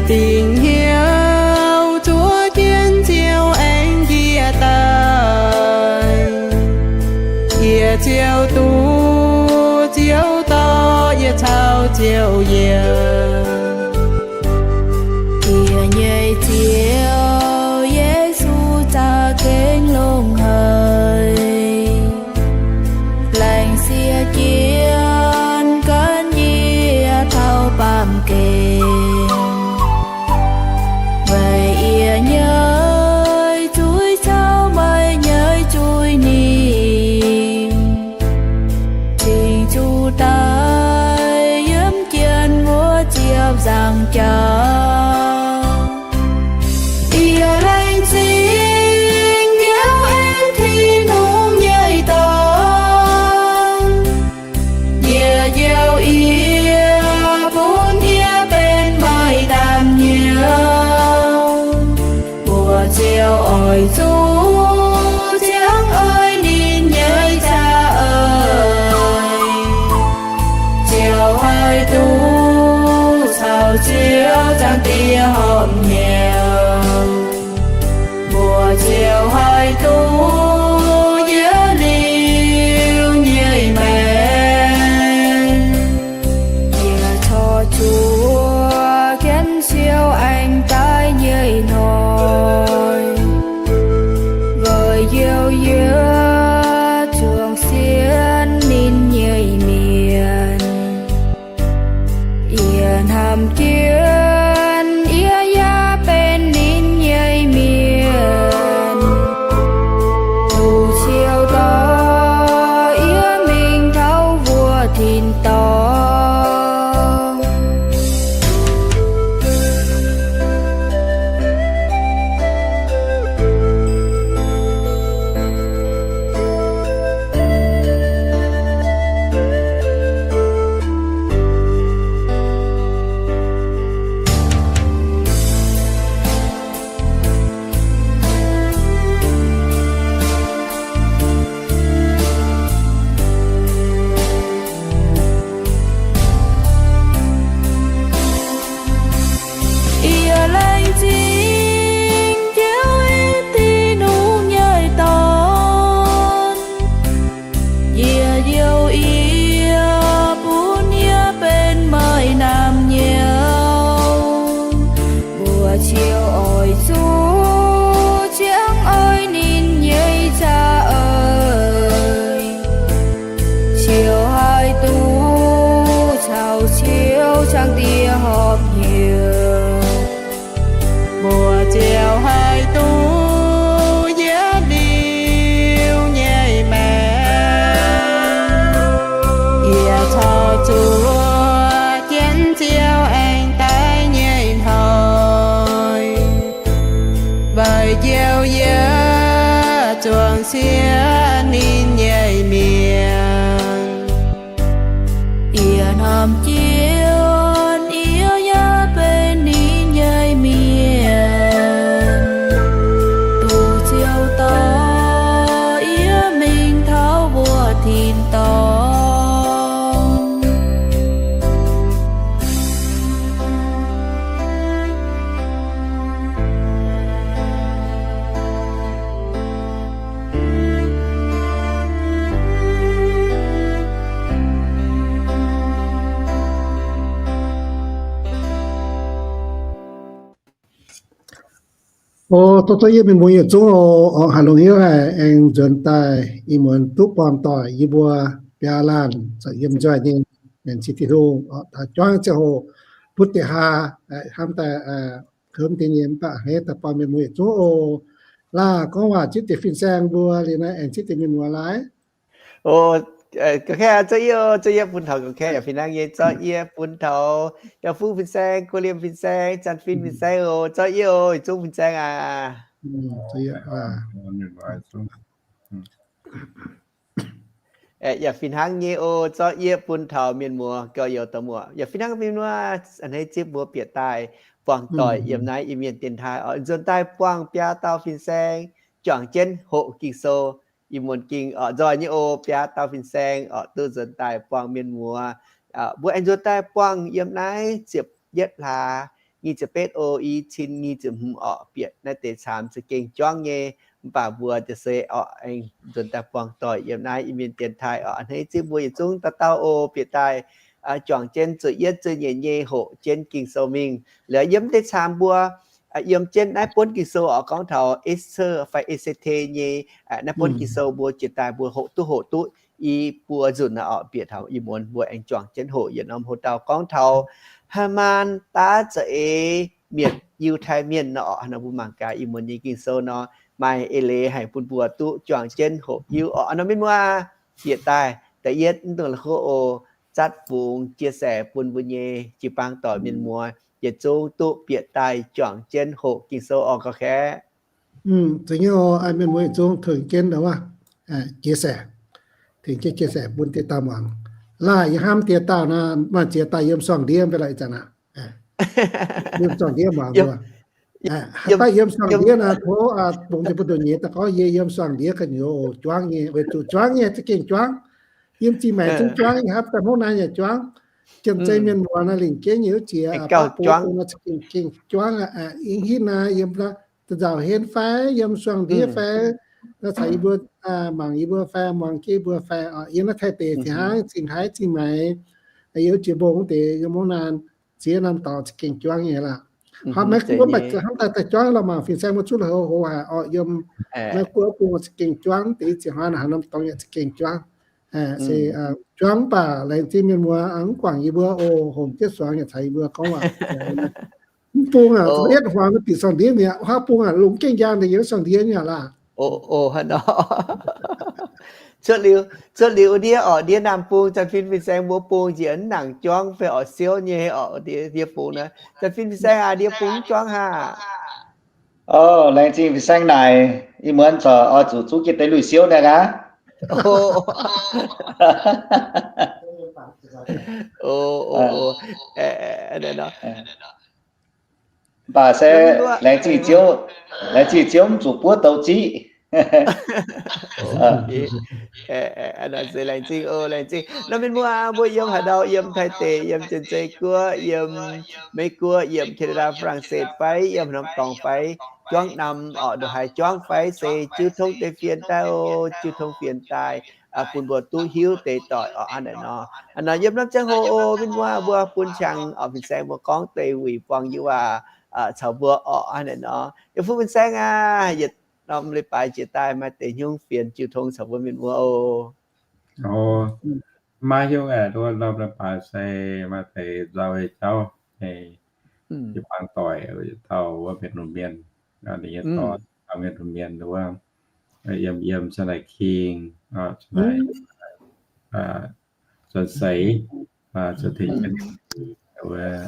Dingc hnyouv zuov jienv Ziouv aengx njiec daaih. Yie ziouc duqv Ziouv dorh, yie caux Ziouv yiem. Yie nyei Ziouv Yesu za'gengh longx haic. Laengz sieqv jienv gan yie taux baamh gen. Weic yie nyei zuiz caux meih nyei zuiz ninh cingx zuqc daaih yiem jienv wuov ziepc nzaangc jauv. Yie laengz zingh Ziouv aengx Tin-Hungh nyei dorn. Yie njoux yie, bun yie benx meih naamh nyouz. Mbuo ziouc oix zuqc ziangh oix ninh nyei za'eix, ziouc haih duqv caux Ziouv Zaangc Diex horpc hnyouv. Mbuo ziouc haih duqv yiem liuz nyei maengc. Yie corc zuqc jienv Ziouv aengx daaih nyei hnoi, weic njoux yie zuangx sienx ninh nyei mienh. Yie hnamv jienv yie yaac benx ninh nyei mienh. Duqv Ziouv dorh yie mingh taux wuov tin-dorngh. Yie laengz zingh Ziouv aengx Tin-Hungh nyei dorn. Yie njoux yie, bun yie benx meih naamh nyouz. Mbuo ziouc oix zuqc ziangh oix ninh nyei za'eix, ziouc haih duqv caux Ziouv Zaangc Diex horpc hnyouv. Mbuo ziouc haih duqv yiem liuz nyei maengc. Yie corc zuqc jienv Ziouv aengx daaih nyei hnoi, weic njoux yie zuangx sienx ninh nyei mienh. Yie hnamv jienv yie yaac benx ninh nyei mienh. Duqv Ziouv dorh yie mingh taux wuov tin-dorngh. O, tov tov yie mienh muoz yietc zungv oc, haih longx hnyouv haic aengx nzuonx daaih ih muonz duqv buangh doic yie mbuo biaa laanh zoux yiem nzoih nyei, laengz zingh Tin-Hungh oc, taux juangv ziangh hoc butv deix haa, hnamv daaih komv deix nyei mv baac hneiv daaih buangh mienh muoz yietc zungv oc. Laah gorngv waac zipv deix fin-saeng mbuo liuz naaiv aengx zipv deix mienh muoz laaix. O, ga'kei, zorqv yie, zorqv yie bun taux ga'kei yaac fih hnangv nyei, zorqv yie bun taux yaac fuqv fin-saeng, guo liemh fin-saeng, zanc fin fin-saeng oc, zorqv yie oc, yietc zungv fin-saeng aac. Yaac fih hnangv nyei oc, zorqv yie bun taux mienh muoz gauh youz da'muoqc. Yaac fih hnangv mienh muoz a'hneiv zipv mbuo bieqc daaih buangh doic yiem naaiv Iu-Mienh dienx taaih oc. Nzuonx daaih buangh biaa dauh fin-saeng juangc jienv hoqc Ging-Sou, ih muonz ging oc, nzoih nyei oc, biaa dauh fin-saeng oc, duqv nzuonx daaih buangh mienh muoz. Mbuo aengx nzuonx daaih buangh yiem naaiv ziepc yietv hlaax nyic ziepc betv o, i cin nyic ziepc hmz orqc, bieqc naaiv deix caamx za'gengh juangv nyei. Mv baac mbuo da'seix orqc, aengx nzuonx daaih buangh doic yiem naaiv Iu-Mienh dienx taaih orqc. A'hneiv zipv mbuo yietc zungv dauh dauh oc, bieqc daaih juangc jienv zuqc yietv zuqc nyeic nyei hoqc jienv Ging-Sou mingh. Liuz yiem deix caamx mbuo yiem jienv naaiv buonv Ging-Sou orqc, gorngv taux Esther fai Ese^te nyei naaiv buonv Ging-Sou mbuo jiex daaih mbuo hoqc duqv, hoqc duqv i buo nzunc orqc, bieqc taux ih muonz mbuo aengx juangc jienv hoqc yietc norm hoc dauh gorngv taux Haamaan daav za'eix mietc Yiutai Mienh nor orqc. Nor mbuo mangc gaax ih muonz nyei Ging-Sou nor maaih eix leiz haic bun mbuo duqv juangc jienv hoqc hiuv orqc. Nor mienh muoz bieqc daaih da'yietv mv dungx la'kuqv oc, zatv fungx chia sẻ bun mbuo nyei jiu-baang doic mienh muoz yietc zungv duqv bieqc daaih juangc jienv hoqc Ging-Sou orqc, gauh kaeqv. Zeiz nyei oc, mienh muoz yietc zungv tengx jienv nor, chia sẻ, tengx jienv chia sẻ bun dieh dauh muangx. Laaih yie hnamv dieh dauh nor, maaih ziex dauh yiem suangx ndiev mv bei lorqc ih zanc aqv. Yiem suangx ndiev muangx mbuo. Haaix dauh yiem suangx ndiev nor, tov bungx jienv mbu'ndongx nyei daaih gorngv yie yiem suangx ndiev ga'nyiec oc, juangv nyei, weic zuqc juangv nyei za'gengh juangv. Yiem zingh maengx zungv juangv, yiem haaix dauh hmuangv naaiv yaac juangv. Janx-zei mienh muoz nor lingc jeiv nyei wuov jiex, baav bung bung nor za'gengh gengh juangv. Ih hitv naaiv yiem da'nzauc henv fai yiem suangh ndiev fai, nor caux yie mbuo mangc yie mbuo fai muangx jienv yie mbuo fai, yiem naaiv Taiv deic fih hnangv, zingh haaix zingh maengx, yiem jiex mbong wuov deix yiem hmuangv naaiv ziex norm dorngx za'gengh juangv nyei lorqc. Hnangv Meiv Guoqv mv baac hnamv daaih daaih juangv lorqc, mangc fin-saeng mbuo zuqv la'houv houv haic orqc, yiem Meiv Guoqv bung za'gengh juangv, deix ziex hnoi naaic haaix norm dorngx yaac za'gengh juangv. Se juangv mv baac laengz zingh mienh muoz mv guangc yie mbuo oc, hongx jienv suangx yaac caux yie mbuo gorngv waac. Mv bung aac, za'gengh huaang bieqc suangh ndiev mi'aqv, huaav bung aac longc gengh njang deix yiem suangh ndiev nyei laac. Cuotv liuz, cuotv liuz ndiev orqc, ndiev naamh bung, zanc-fin fin-saeng mbuo bung njiec mv nangc juangv fai orqc, siouv nyei orqc, ndiev bung naaiv. Zanc-fin fin-saeng aac, ndiev bung mv juangv haah? Laengz zingh fin-saeng naaic, ih muonz corc oix zuqc zungv jienv deix lui siouv naaic aqv. Mv baac se laengz zingh Ziouv, laengz zingh Ziouv mv zuqc buov douz ziqv. Laengz zingh, laengz zingh. Nor mienh muoz, mbuo yiem haaix ndau, yiem Taiv deic, yiem Janx-Zei Guoqv, yiem Meiv Guoqv, yiem Canada, Faa^lang^setv fai yiem norm dorngx fai juangv namx orqc, ndongc haaix juangv fai se jiu tong deix fienx daaih oc, jiu tong fienx daaih bun mbuo duqv hiuv deix doic orqc hnangv naaic nor. Hnangv nor yiem norm ziangh hoc oc, mienh muoz, mbuo bun qangx orqc fin-saeng mbuo gorngv deix wuic buangh yie waac caux mbuo orqc hnangv naaic nor. Yie fu fin-saeng aac, yietc norm leiz-baaix jiex daaih maaih deix hnyouv fienx jiu tong caux mbuo mienh muoz oc. Maiv hiuv aqv, norm leiz-baaix se maaih deix nzauh nyei jauv nyei, jiu-baang doic taux wuov mienh hungh mienh, ninh nyei dorn taux mienh hungh mienh wuov, yiem yiem China King, China, Suan Seix, Suan Tengx, wuov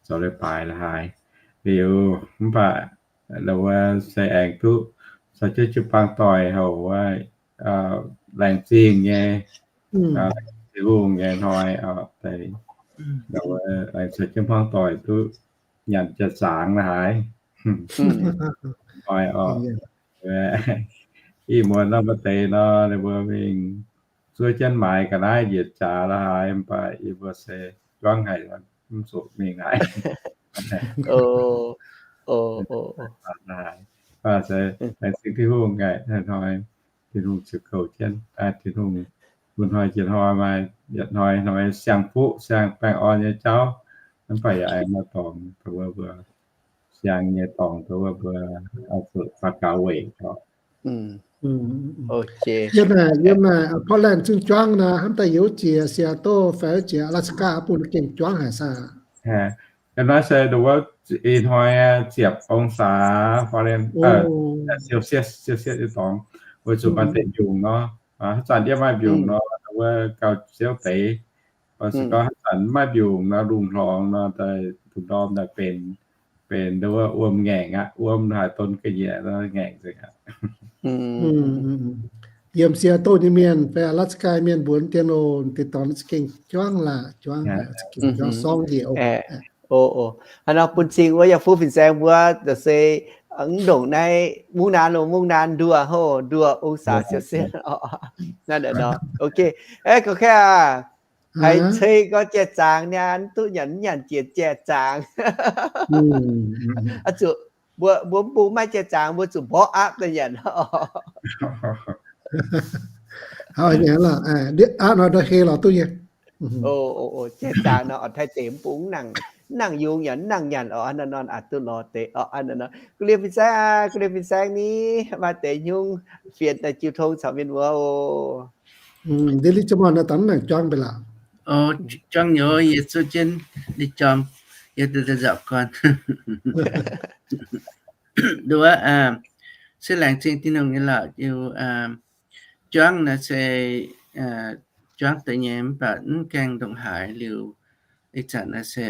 zoux leiz-baaix la'haaix. Liuz mv baac wuov se aengx duqv caux jienv jiu-baang doic houc wuov, laengz zingh nyei, Tin-Hungh nyei hnoi, laengz caux jienv hmuangv doic duqv nyanc jaa-zaangc la'haaix. Hnoi orqc, ih muonz nor maaih deix nor ninh mbuo mingh zuov jienv maaiz ga'naaiv njiec jaax la'haaix, mv baac yie mbuo se juangv haic, mv zuqc mingh haic. Laengz zingh Tin-Hungh hnoi, Tin-Hungh ziouc kouv jienv, Tin-Hungh bun hnoi jiex hnoi maaih yietc hnoi hnoi siang-fuqv siang-baengh orn nyei jauv, mv baac yaac aengx maaih dorngx dongh wuov mbuo siang nyei dorngx dongh wuov mbuo zuqc faa gaux weic orqc. Yiem naaic, yiem naaic Portland zungv juangv nor, hnamv daaih youz jiex Seattle fai jiex Alaska bung gengh juangv haic saah? Yiem naaiv se dongh wuov ih hnoi ziepc ong-saax Fahrenheit, Celsius, Celsius nyei dorngx, weic zuqc maaih deix mbiungc nor. Haaix zanc yiem maaih mbiungc nor, dongh wuov gauh siouv deix. Se gorngv haaix zanc maiv mbiungc nor, lungh hlorngx nor, daaih lungh ndorm daaih benx, benx dongh wuov wuom ngaengc aqv, wuom haaix don ga'nyiec nor ngaengc nzengc aqv. Yiem Seattle nyei mienh fai Alaska mienh mbuox dien loh, deix dorngx za'gengh juangv laac, juangv, juangv sorng njiec oc. Hnangv nor bun cing wuov yaac fuqv fin-saeng mbuo se mv ndongc naaiv mungv naanc, mungv naanc nduoh hov, nduoh ong-saax siou sienv. Naaiv nor, ok. Gorx-kaeqv aac, Haiz cei gorngv jai-zaangc niaa, mv duqv nyanc, mv nyanc jiex jai-zaangc. Oix zuqc mbuo, mbuo mv bung maiv jai-zaangc, mbuo zuqc mborqv aapv daaih nyanc. Aapv nor ndau hei lorz duqv nyei. Jai-zaangc nor oix taaih deix mv bung, mv nangc yungz nyanc, mv nangc nyanc oc, hnangv naaiv nor aqc duqv lorz deix oc. Hnangv naaiv nor, guv liemh fin-saeng aqv, guv liemh fin-saeng ni, maaih deix nyungc fienx daaih jiu tong caux mienh muoz oc. Ndiev li jiex muonc nor dangh mv nangc juangv mbe laauc. Juangv nyei, yie zuqv jienv li jorm, yie duqv nzauc gorn. Nduov, se laengz zingh Tin-Hungh nyei lorqc. Liuz, juangv naaiv se juangv deix nyei mv baac mv gaengh ndongc haaix. Liuz ih zanc naaiv se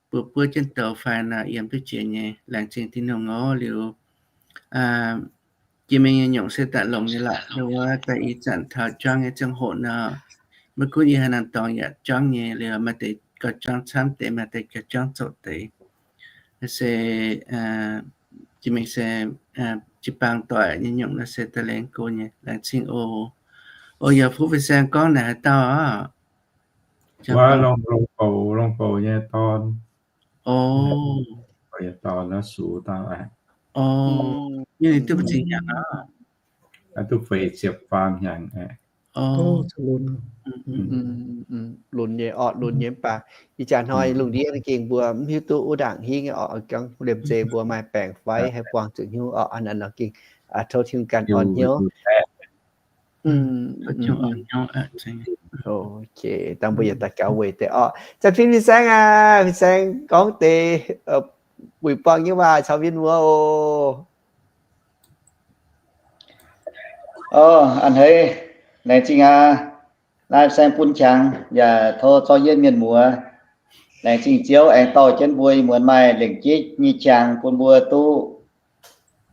buov buov jienv douz fai nor yiem duqv jiex nyei, laengz zingh Tin-Hungh oc. Liuz jiex mingh nyei nyungc se daaih longx nyei lorqc. Nduov, daaih ih zanc taux juangv nyei ziangh hoc nor, maiv gunv yie haaix norm dorngx yaac juangv nyei. Liuz maaih deix gauh juangv camv deix, maaih deix gauh juangv zoqc deix. Se jiex mingh se jiu-baang doic nyei nyungc nor se daaih laengz go nyei, laengz zingh oc. O, yaac fuqv fin-saeng gorngv naaic haaix dauh oc? Longx-bouc, longx-bouc nyei dorn. O, nyei dorn naaiv sux dauh aqv. O, nyei ninh duqv mv cingx hnyangx aqv? Duqv feix ziepc faam hnyangx aqv. O, lunx nyei orqc, lunx nyei mv baac ih jaax hnoi lungh ndiev gengh mbuo mv hiuv duqv wuov ndaangc hingv orqc, gorngv liemh zeih mbuo maaih baengc fai haih buangh zuqc hnyouv orqc. Hnangv naaiv nor gengh tov Tin-Hungh ganh orn hnyouv. Dangh mbuo yietc daaih gaux weic deix orqc. Zanc fim fin-saeng aac, fin-saeng gorngv deix wuic buangh nyei waac caux mienh muoz oc. O, a'hneiv, laengz zingh aac. Laengz fin-saeng bun qangx yaac tov zorqv yietv mienh muoz. Laengz zingh Ziouv aengx dorh jienv mbuo ih muonz maaih lengc jeiv nyei qangx bun mbuo duqv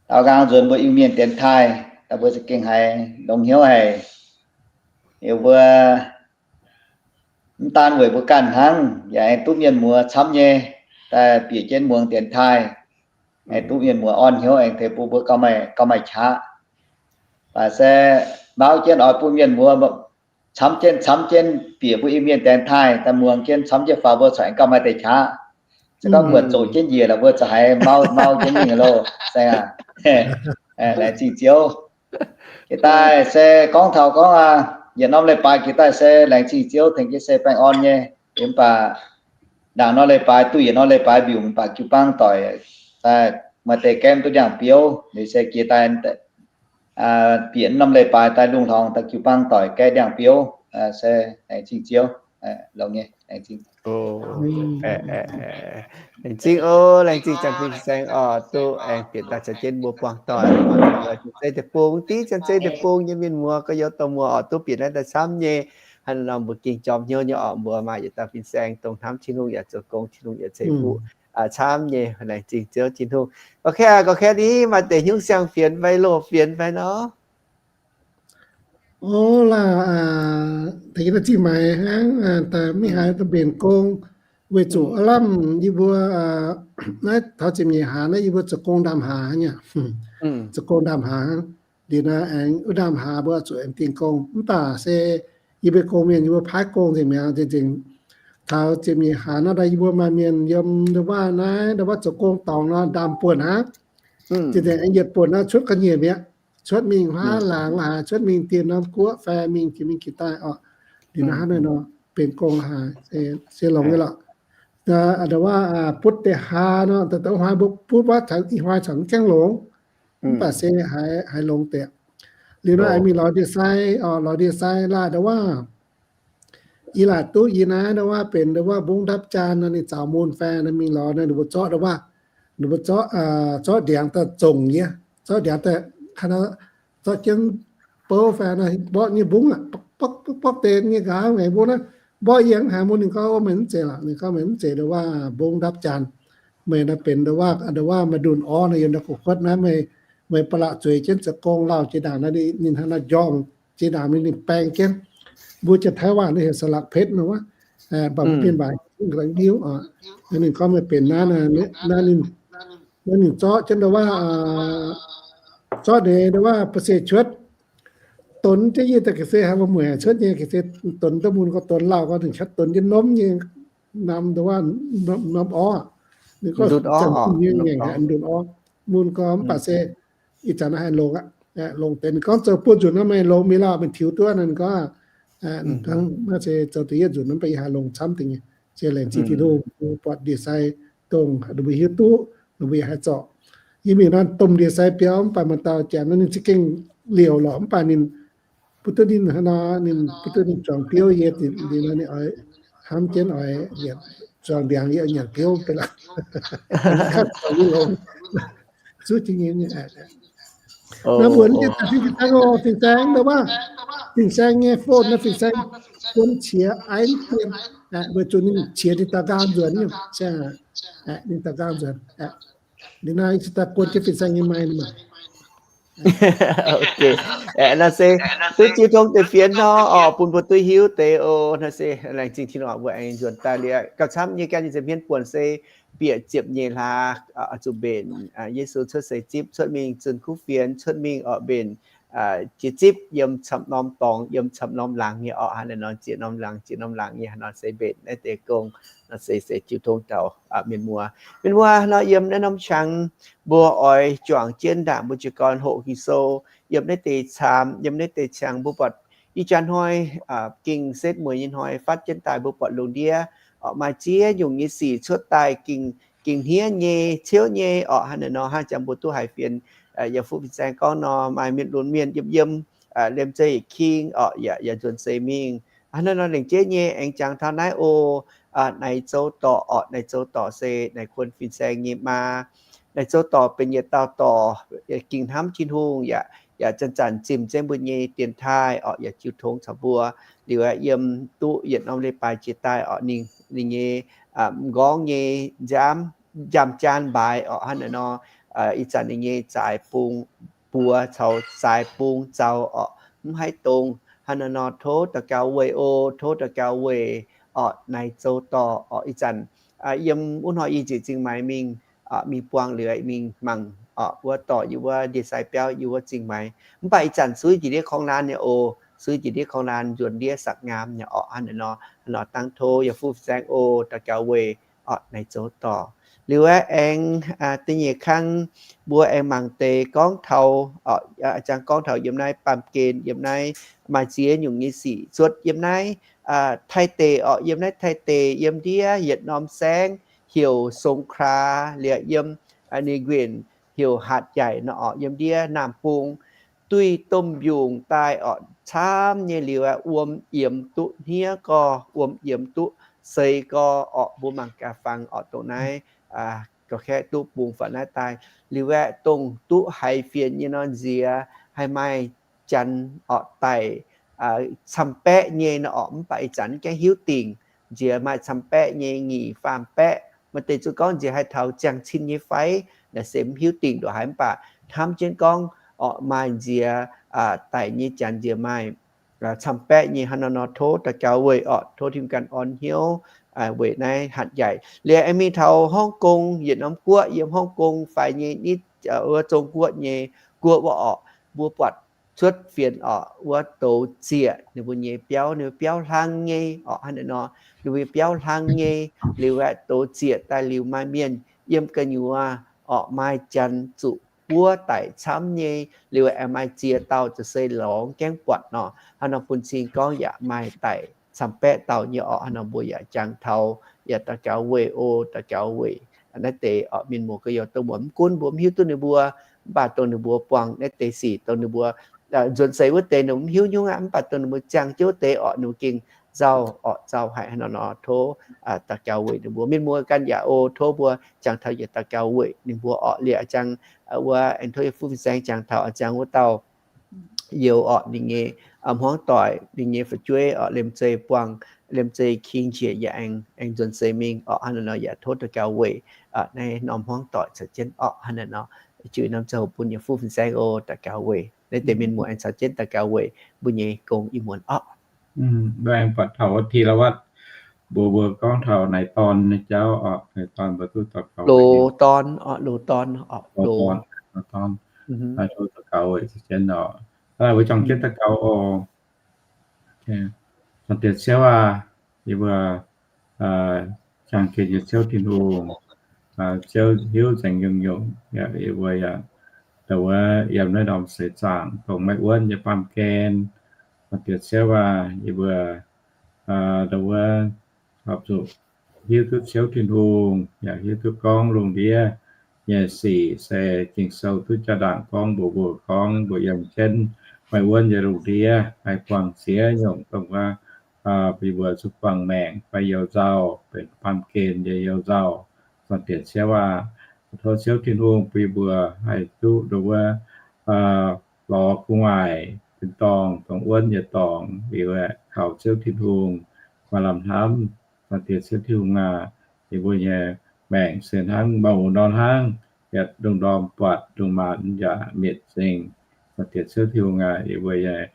daaux nqaang nzuonx mbuo Iu-Mienh dienx taaih, daaih mbuo za'gengh haiz longx hnyouv haic. Liuz mbuo mv daan weic mbuo ganh hnangv, yaac aengx duqv mienh muoz camv nyei daaih bieqc jienv muangx dienx taaih. Aengx duqv mienh muoz orn hnyouv aengx tengx bun mbuo gauh maaih, gauh maaih qaqv. Baac se mauv jienv oix bun mienh muoz camv jienv camv jienv bieqc mbuo Iu-Mienh dienx taaih daaih muangx jienv camv jienv faaux mbuo corc aengx gauh maaih deix qaqv. Se gorngv buatc zoqc jienv njiec lorqc mbuo za'gengh haiz mauv, mauv jienv mingh loh. Laengz zingh Ziouv. Jiex daaih se gorngv taux gorngv aac, yietc norm leiz-baaix jiex daaih se laengz zingh Ziouv tengx jienv se baengh orn nyei. Mv baac ndaangc norm leiz-baaix duqv yietc norm leiz-baaix mbiungc mv baac jiu-baang doic daaih maaih deix gaeqv mv duqv ndiangx-biouv. Liuz se jiex daaih bieqc norm leiz-baaix daaih lungh hlorngx daaih jiu-baang doic gaeqv ndiangx-biouv. Se laengz zingh Ziouv. Longx nyei, laengz zingh. Laengz zingh oc, laengz zingh Janx-Fin Saeng oc, duqv aengx bieqc daaih caux jienv mbuo buangh doic, mbuo Janx-Zei deic-bung, div Janx-Zei deic-bung nyei mienh muoz gorx-youz dorh muoz oc, duqv bieqc naaiv daaih camv nyei. Hnangv nor mbuo gengh jorm hnyouv nyei oc, mbuo maaih yietc dauh fin-saeng dongh hnamv Tin-Hungh yaac zoux gong, Tin-Hungh yaac ceix fuqv camv nyei. Laengz zingh Ziouv Tin-Hungh. Gorqv-kaeqv, gorqv-kaeqv ni, maaih deix hnyouv siang fienx fai loz fienx fai nor? O, laaix, deix naaiv zingh maaiz hnangv, daaih mingh haaix daaih mbenc gong, weic zuqc aav lamh yie mbuo naaiv taux ziepc nyeic hlaax naaiv yie mbuo zoux gong ndaamv-hlaax nyei, zoux gong ndaamv-hlaax. Liuz naaiv aengx wuov ndaamv-hlaax mbuo zuqc aengx dingh gong. Mv baac se yie mbuo gong mienh yie mbuo paaiv gong nzengc mi'aqv. Nzengc nzengc taux ziepc nyeic hlaax naaiv daaih yie mbuo maaih mienh yiem ndau wuov naaiv, ndau wuov zoux gong dorngx nor ndaamv-buonc hnangv. Nzengc nzengc aengx yietc buonc naaiv cuotv ga'nyiec mi'aqv. Cuotv mingh huaav laangz haaix, cuotv mingh dieh norm guoqv fai mingh jiex mingh jiex daaih oc. Liuz naaiv hnangv naaiv nor benx gong haaix, se longx nyei lorqc. Ndau wuov butv deix haa nor, da'da'hmz hnoi mbuo butv wuov ih hnoi caux mv gaengh longx, mv baac se haiz longx deix. Liuz nor aengx mingh lorz ndie-sai oc, lorz ndie-sai laaic ndau wuov, yie laaic duqv yie naaiv ndau wuov benx ndau wuov mbungv ndapv jaan nor, ninh zaux mun fai nor mingh lorz nor ninh mbuo zorqv ndau wuov, ninh mbuo zorqv, zorqv ndiangx daaih zongc yie, zorqv ndiangx daaih, zorqv jienv bouv fai nor mborqv nyei mbungv aqv, mborqv deix nyei nqa'haav maengx mbungv naaiv, mborqv yie hnangv haaix mun. Ninh gorngv, meih mv zeiz lorqc. Ninh gorngv, meih mv zeiz ndau wuov mbungv ndapv jaan. Meih naaiv benx ndau wuov, ndau wuov maaih ndunh orv nor yiem ndau gu'kuotv naaiv, meih, meih ba'laqc zueiz jienv zoux gong lauh jiex ndaangc naaiv ninh hnangv nor njorngh jiex ndaangc ninh, ninh baeng jienv. Mbuo Janx-Taiv waac naaiv heuc สลักเพชร nor wuov, mv baac mv bienh waac hiuv. Ninh gorngv meih benx naaiv, naaiv ninh, naaiv ninh zorqv jienv ndau wuov, zorqv ndeic ndau wuov เปอร์เซ็นต์ cuotv, donx jienv yie daaih ga'sie haaix, mbuo mueic haic cuotv nyei ga'sie donx duqv mun gorx, donx lauh gorx, ninh qaqv donx jienv nomv nyei, norm ndunh waac, norm orv, ninh gorngv zanc zinh nyei ngaengc haic ndunh orv, mun gorx mv baac se ih zanc naaiv haih longx aqv, longx deix. Ninh gorngv zoux buo nzunc nor meih longx mingh lauh, meih tiux duqv nor, ninh gorngv, naaiv se zoux da'yietv nzunc nor, mv baac yie haih longx camv deix nyei. Se laengz zingh Tin-Hungh bun buatc ndie-sai dongh ninh mbuo hiuv duqv, ninh mbuo yaac haih zorc. Yie mingh nor domh ndie-sai biauv, mv baac maaih dauh janx nor ninh za'gengh liouc lorqc, mv baac ninh butv duqv ninh hnangv nor, ninh butv duqv ninh zuangx biouv yie, ninh nor ninh oix hnamv jienv oix nyanc zuangx ndiangx, yie oix nyanc biouv deix lorqc. Zuqv jiex nyei. Naaiv mbuo mv deix daaih fih daaih o, Fin-Saeng nor waac, Fin-Saeng nyei phone naaiv, Fin-Saeng buonv qiex aiv dien, weic zuqc ninh qiex ninh daux nqaang nzuonx nyei. Ninh daux nqaang nzuonx. Liuz naaiv yie cingx daaih guon jienv Fin-Saeng nyei maiv maah. Aeqv, nor se duqv jiu tong deix fienx nor, orqc, bun mbuo duqv hiuv deix oc. Nor se laengz zingh Tin-Hungh, mbuo aengx nzuonx daaih liuz, gauh camv nyei gan nyei nza'hmien buonc se bieqc ziepc nyeic hlaax, zuqc mbenc Yesu cuotv seix zipv, cuotv mingh zunh kuv fienx, cuotv mingh orqc mbenc jiex zipv yiem camv norm dorngx, yiem camv norm laangz nyei orqc. Hnangv naaiv nor ziex norm laangz, ziex norm laangz nyei hnangv nor se mbenc naaiv deix gong. Nor se se jiu tong taux mienh muoz. Mienh muoz nor, yiem naaiv norm qangx mbuo oix juangc jienv ndaangc mbuo jiez gorn hoqc Ging-Sou, yiem naaiv deix caamx, yiem naaiv deix qangx mbuo buatc ih jaax hnoi, ging setv mueiz nyei hnoi fatv jienv daaih mbuo buatc lungh ndiev orqc maaih ziex nyungc nyei sic cuotv daaih, ging, ging hniev nyei, ciouv nyei orqc. Hnangv naaiv nor hnangv jangx mbuo duqv haiz fienx yaac fuqv Fin-Saeng gorngv nor, maaih mienh lunx mienh yiem yiem, liemh zeih king orqc, yaac, yaac nzuonx seix mingh. Hnangv naaiv nor lengc jeiv nyei aengx jangx taux naaiv oc. Naaiv zoux dorc orqc, naaiv zoux dorc se naaiv kuonx Fin-Saeng nyei maa. Naaiv zoux dorc benx yietc dauh dorc ging hnamv Tin-Hungh yaac, yaac zanc-zanc zimh jienv mbuo nyei dienx taaih orqc, yaac jiu tong caux mbuo. Liuz aeqv, yiem duqv yietc norm leiz-baaix jiex daaih orqc, ninh, ninh nyei m'nqorngv nyei nziaamv, nziaamv-jaan mbaaix orqc. Hnangv naaiv nor, ih zanc ninh nyei zaaix bung buoz caux zaaix bung zaux orqc, mv haih dongz. Hnangv naaiv nor tov daux gaux weic o, tov daux gaux weic orqc, naaiv zoux dorc orqc. Ih zanc yiem wuov hnoi yie njiec Zingh Maix mingh, mingh buangh liuz mingh mangc orqc, wuov dorc yiem wuov ndie-sai biauv yiem wuov Zingh Maix. Mv baac ih zanc suiv njiec ndiev korng laanh nyei oc, suiv njiec ndiev korng laanh nzuonx ndiev saqc ngaam nyei orqc. Hnangv naaiv nor, hnangv nor dangv tov yaac fuqv Fin-Saeng o daux gaux weic orqc, naaiv zoux dorc. Liuz aeqv, aengx da'nyeic kangv mbuo aengx mangc deix gorngv taux, jangx gorngv taux yiem naaiv baamh gen, yiem naaiv maaih ziex nyungc nyei sic cuotv yiem naaiv Taiv deic orqc, yiem naaiv Taiv deic yiem ndiev yietc norm saengv heuc Songkla, liuz yiem ninh nquenh heuc Hatc Yaaic nor orqc, yiem ndiev naamh bung duih domh mbiungc daaih orqc, camv nyei liuz aeqv, wuom yiemx duqv hniev gorx, wuom yiemx duqv seix gorx orqc. Mbuo mangc gaax fangx orqc, dongh naaiv ga'kaeqv duqv bungx faaux naaiv daaih. Liuz aeqv, dongh duqv haiz fienx nyei nor nziex haih maaih janx orqc daic camv-baeqv nyei nor orqc, mv baac ih zanc gaengh hiuv dingc, nziex maaih camv-baeqv nyei, nyic faam-baeqv. Maaih deix zuqc gorngv nziex haih taux ziangh cin nyei fai, naaiv se mv hiuv dingc ndongc haaix, mv baac hnamv jienv gorngv orqc maaih nziex daic nyei janx nziex maaih camv-baeqv nyei. Hnangv nor nor tov daux gaux weic orqc, tov Tin-Hungh ganh orn hnyouv weic naaiv Hatc Yaaic. Liuz aengx mingh taux Hongv Gong, yietc norm guoqv yiem Hongv Gong fai nyei nitv wuov Zong Guoqv nyei guoqv wuov orqc, mbuo buatc cuotv fienx orqc wuov douz zieqc ninh mbuo nyei biauv, ninh mbuo biauv hlang nyei orqc. Hnangv naaiv nor, ninh mbuo biauv hlang nyei. Liuz aeqv, douz zieqc daaih liuz maaih mienh yiem gu'nyuoz orqc, maaih janx zuqc buov daic camv nyei. Liuz aeqv, maaih ziex dauh zuqc se lorngx gaengh buatc nor. Hnangv nor bun cing gorngv yaac maaih daic camv-baeqv dauh nyei orqc. Hnangv nor mbuo yaac jangx taux yaac daux gaux weic o, daux gaux weic naaiv deix orqc, mienh muoz gorx-youz dongh mbuo mv gunv mbuo mv hiuv duqv ninh mbuo, mv baac dongh ninh mbuo buangh naaiv deix sic, dongh ninh mbuo nzuonx seix wuov deix ninh mbuo mv hiuv nyungc aqv, mv baac dongh ninh mbuo ziangh jienv wuov deix orqc, ninh mbuo gengh nzauh orqc, nzauh haic. Hnangv nor nor tov daux gaux weic ninh mbuo. Mienh muoz ganh yaac o, tov mbuo jangx taux yaac daux gaux weic ninh mbuo orqc. Liuz a'jang wuov aengx tov yie fuqv fin-saeng jangx taux a'jang wuov dauh youz orqc, ninh nyei hmuangv doic, ninh nyei fu'jueiv orqc, liemh zeih buangh, liemh zeih king njiec yaac aengx, aengx nzuonx seix mingh orqc. Hnangv naaiv nor yaac tov daux gaux weic naaiv norm hmuangv doic caux jienv orqc. Hnangv naaiv nor, jiu norm ziangh hoc bun yie fuqv fin-saeng o daux gaux weic naaiv deix mienh muoz aengx caux jienv daux gaux weic mbuo nyei gong ih muonz orqc. Mbuo aengx buatc taux wuov Thi La Vatv, mbuo, mbuo gorngv taux naaiv dorn nyei jauv orqc, naaiv dorn mbuo duqv daux gaux, loz dorn orqc, loz dorn orqc, loz dorn, daux gaux weic caux jienv orqc. Mbuo juangc jienv daux gaux oc. Zaangc Diex Ziouv aah, yie mbuo jangx jienv nyei Ziouv Tin-Hungh, Ziouv hiuv nzengc nyungc-nyungc, yie mbuo yaac ndau wuov yiem naaiv norm seix zaangc dongh maiv wuonv nyei baamh gen. Zaangc Diex Ziouv aah, yie mbuo ndau wuov horpc zuqc hiuv duqv Ziouv Tin-Hungh, yaac hiuv duqv gorngv lungh ndiev nyei sic se Ging-Sou duqv jaa-ndaangc gorngv mbuox mbuo gorngv mbuo yiem jienv maiv wuonv nyei lungh ndiev haih buangh ziex nyungc dongh wuov bun yie mbuo zuqc buangh maengc fai you-nzauh, benx baamh gen nyei you-nzauh. Zaangc Diex Ziouv aah, tov Ziouv Tin-Hungh bun yie mbuo haih duqv ndau wuov lorz gu'nguaaic tin-dorngh dongh wuonv nyei dorngx liuz, kaux Ziouv Tin-Hungh maaih lamh hnamv. Zaangc Diex Ziouv Tin-Hungh aah, yie mbuo nyei maengc se hnangv mouc nor hnangv, yietc ndongh ndorm buatc, ndongh maanz yaac mietc nzengc. Zaangc Diex Ziouv Tin-Hungh aah, yie mbuo nyei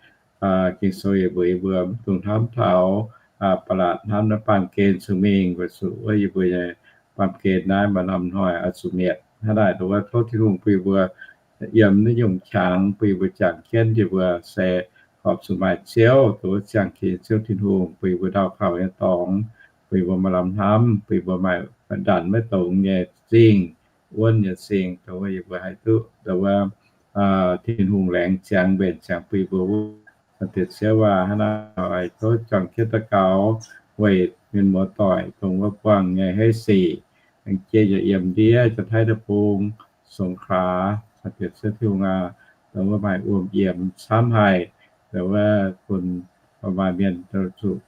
Ging-Sou yaac mbuox yie mbuo mv dungx hnamv taux ba'laqc hnamv naaiv baamh gen cun-mengh, weic zuqc wuov yie mbuo nyei baamh gen naaiv maaih lamh hnoi oix zuqc mietc. Hnangv naaic ndau wuov tov Tin-Hungh bun yie mbuo yiem naaiv nyungc qangx bun yie mbuo jangx jienv yie mbuo se horpc zuqc maaih Ziouv, ndau wuov ziangh kin Ziouv Tin-Hungh bun yie mbuo ndau kaux nyei dorngx, bun yie mbuo maaih lamh hnamv, bun yie mbuo maaih ndanc maiv dongz nyei zingh, wuonv nyei zingh, dongh wuov yie mbuo haih duqv ndau wuov Tin-Hungh laengz ziangx mbenc ziangx bun yie mbuo wuov. Zaangc Diex Ziouv aah, hnangv naaic tov juangc jienv daux gaux weic mienh muoz-doic dongh wuov buangh nyei hei sic, aengx jiex yaac yiem ndiev Janx-Taiv deic-bung, สงขลา, Zaangc Diex Ziouv Tin-Hungh aah, dongh wuov maaih wuom yiemx camv haic, dongh wuov bun maaih mienh zuqc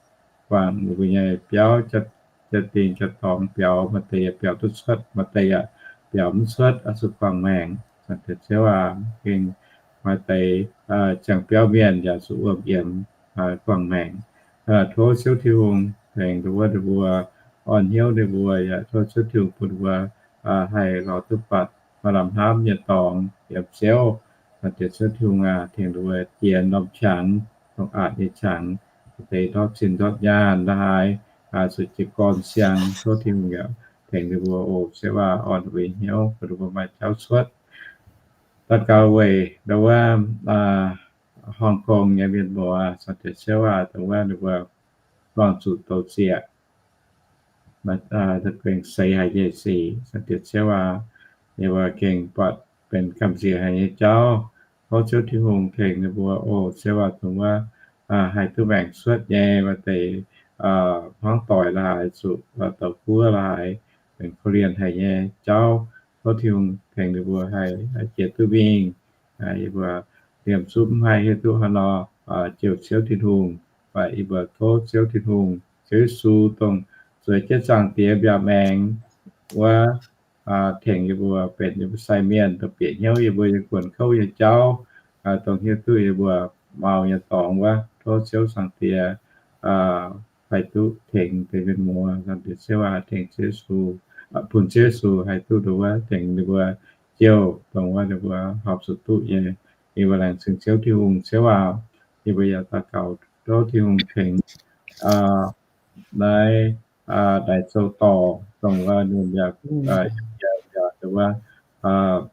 guangc ninh mbuo nyei biauv, jaa-dingh jaa-dorngx biaux, maaih deix yaac biaux duqv cuotv, maaih deix yaac biaux mv cuotv, oix zuqc guangc maengc. Zaangc Diex Ziouv aah, gengh maaih deix ziangh biauv mienh yaac zuqc wuom yiemx guangc maengc. Tov Ziouv Tin-Hungh tengx ndau wuov ninh mbuo, orn hnyouv ninh mbuo, yaac tov Ziouv Tin-Hungh bun ninh mbuo haih lorz duqv buatc maaih lamh hnamv nyei dorngx yiem Ziouv. Zaangc Diex Ziouv Tin-Hungh aah, tengx ninh mbuo jiex norm qangx, dongh aqc nyei qangx, deix ndortv zinh ndortv nyaanh la'haaix, zuqc jiez gorn siang, tov Tin-Hungh yaac tengx ninh mbuo oc. Ziouv aah, orn ninh mbuo hnyouv, bun ninh mbuo maaih jauv cuotv. Daux gaux weic ndau wuov Hong Kong nyei mienh muoz, Zaangc Diex Ziouv aah, dongh wuov ninh mbuo buangh zuqc douz zieqc, gengh seix haic nyei sic, Zaangc Diex Ziouv aah, ninh mbuo gengh buatc benx gamh nziex haic nyei jauv. Tov Ziouv Tin-Hungh tengx ninh mbuo oc. Ziouv aah, dongh wuov haih duqv maengc cuotv nyei, maaih deix hmuangv doic la'haaix, zuqc douz guoqv la'haaix, benx korv-lienh haic nyei jauv. Tov Tin-Hungh tengx ninh mbuo haih jiex duqv mingh. Yie mbuo liemh zungv mv haih hiuv duqv haaix nor jouh Ziouv Tin-Hungh, mv baac yie mbuo tov Ziouv Tin-Hungh, Ziouv Yesu, dongh zueiz jienv Zaangc Diex mbiaauc maengx wuov, tengx yie mbuo benx yie mbuo sai mienh, dongh bieqc hnyouv yie mbuo nyei guonx kouv nyei jauv, dongh hiuv duqv yie mbuo mau nyei dorngx wuov, tov Ziouv Zaangc Diex haih duqv tengx deix mienh muoz. Zaangc Diex Ziouv aah, tengx Ziouv Yesu, bun Ziouv Yesu haih duqv ndau wuov tengx ninh mbuo jouh, dongh wuov ninh mbuo horpc zuqc duqv nyei. Yie mbuo laengz zingh Ziouv Tin-Hungh. Ziouv aah, yie mbuo yaac daux gaux tov Tin-Hungh tengx naaiv daix zouv dorh, dongh wuov ninh yaac, yaac ndau wuov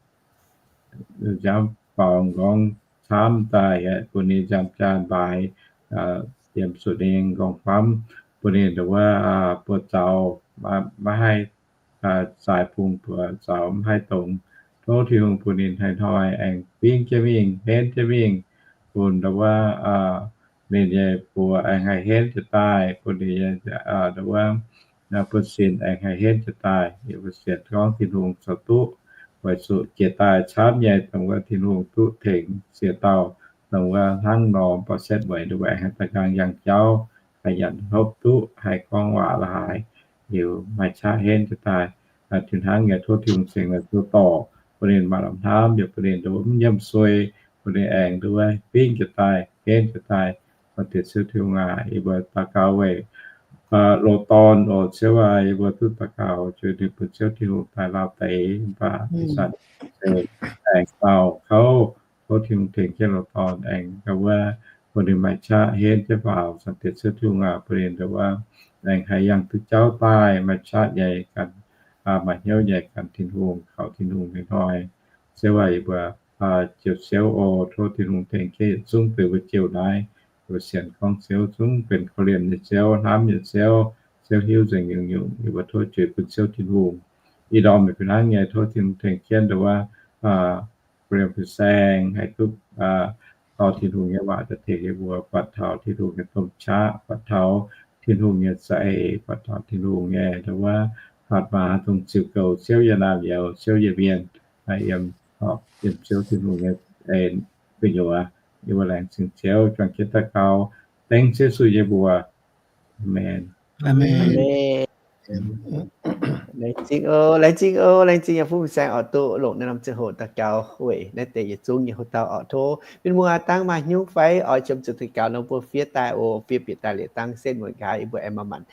nziaamv faaux nqorngv camv daaih, bun ninh nziaamv-jaanh mbaaix, yiem zuqc ninh nqorngv-famv, bun ninh ndau wuov buoz-zaux maiv haih zaaix bungx buoz-zaux maiv haih dongz. Tov Tin-Hungh bun ninh hnoi-hnoi aengx bingv jienv mingh, henv jienv mingh, bun ndau wuov ninh nyei buoz aengx haih henv jiez daaih, bun ninh nyei ndau wuov buonv-sin aengx haih henv jiez daaih. Yie mbuo sienx gorngv Tin-Hungh zoux duqv, weic zuqc jiex daaih camv nyei, dongh wuov Tin-Hungh duqv tengx ziex dauh, dongh wuov hnangv norm ba'setv mueiz ndau wuov aengx haih daaih nqaang yangh jauv, haih nyanc hopv duqv, haih gorngv waac la'haaix, liuz maaih qaqv henv jiez daaih. Tin-hnangv nyei tov Tin-Hungh cingx naaic zouv dorh, bun ninh maaih lamh hnamv, yaac bun ninh ndau wuov mv nyiemv suei, bun ninh aengx ndau wuov bingv jiez daaih, henv jiez daaih. Zaangc Diex Ziouv Tin-Hungh aac, yie mbuo daux gaux weic loz-dorn oc. Ziouv aac, yie mbuo duqv daux gaux jiex ninh bun Ziouv Tin-Hungh daaih lauh deix, mv baac ih zanc se aengx dauh kouv. Tov Tin-Hungh tengx jienv loz-dorn aengx ndau wuov bun ninh maaih qaqv henv jienv faaux. Zaangc Diex Ziouv Tin-Hungh aac, bun ninh ndau wuov aengx haih yangh duqv jauv daaih, maaih qaqv nyei ganh, maaih hnyouv nyei ganh Tin-Hungh, kaux Tin-Hungh nyei hnoi. Ziouv aac, yie mbuo ziouc Ziouv oc. Tov Tin-Hungh tengx jienv yietc zungv deix mbuo ziouc naaiv, mbuo sienx gorngv Ziouv zungv benx korv-lienh nyei Ziouv, hnamv nyei Ziouv, Ziouv hiuv nzengc nyungc-nyungc. Yie mbuo tov juix bun Ziouv Tin-Hungh. Ih ndorm meih fih hnangv nyei, tov Tin-Hungh tengx jienv nduov wuov, korv-lienh fin-saeng haih duqv dorh Tin-Hungh nyei waac daaih tengx yie mbuo, buatc taux Tin-Hungh nyei domh qaqv, buatc taux Tin-Hungh nyei za'eix, buatc taux Tin-Hungh nyei nduov wuov hatc maaz, dongh ziux goux Ziouv yiem naamh nyouz, Ziouv yiem mienh. Yiem, yiem Ziouv Tin-Hungh nyei gu'nyuoz, yie mbuo laengz zingh Ziouv, juangc jienv daux gaux dengv Ziouv Yesu nyei mbuox. Aamen. Laengz zingh oc, laengz zingh oc, laengz zingh yiem fuqv fin-saeng oix duqv longc naaiv norm ziangh hoc daux gaux weic naaiv deix yietc zungv nyei houx dauh oc. Tov mienh muoz dangv maaih hnyouv fai oix qiemx zuqc daux gaux nor, mbuo fiev daaih oc, fiev bieqc daaih liuz dangv setv muonc nqa'haav, yie mbuo aengx maaih maanc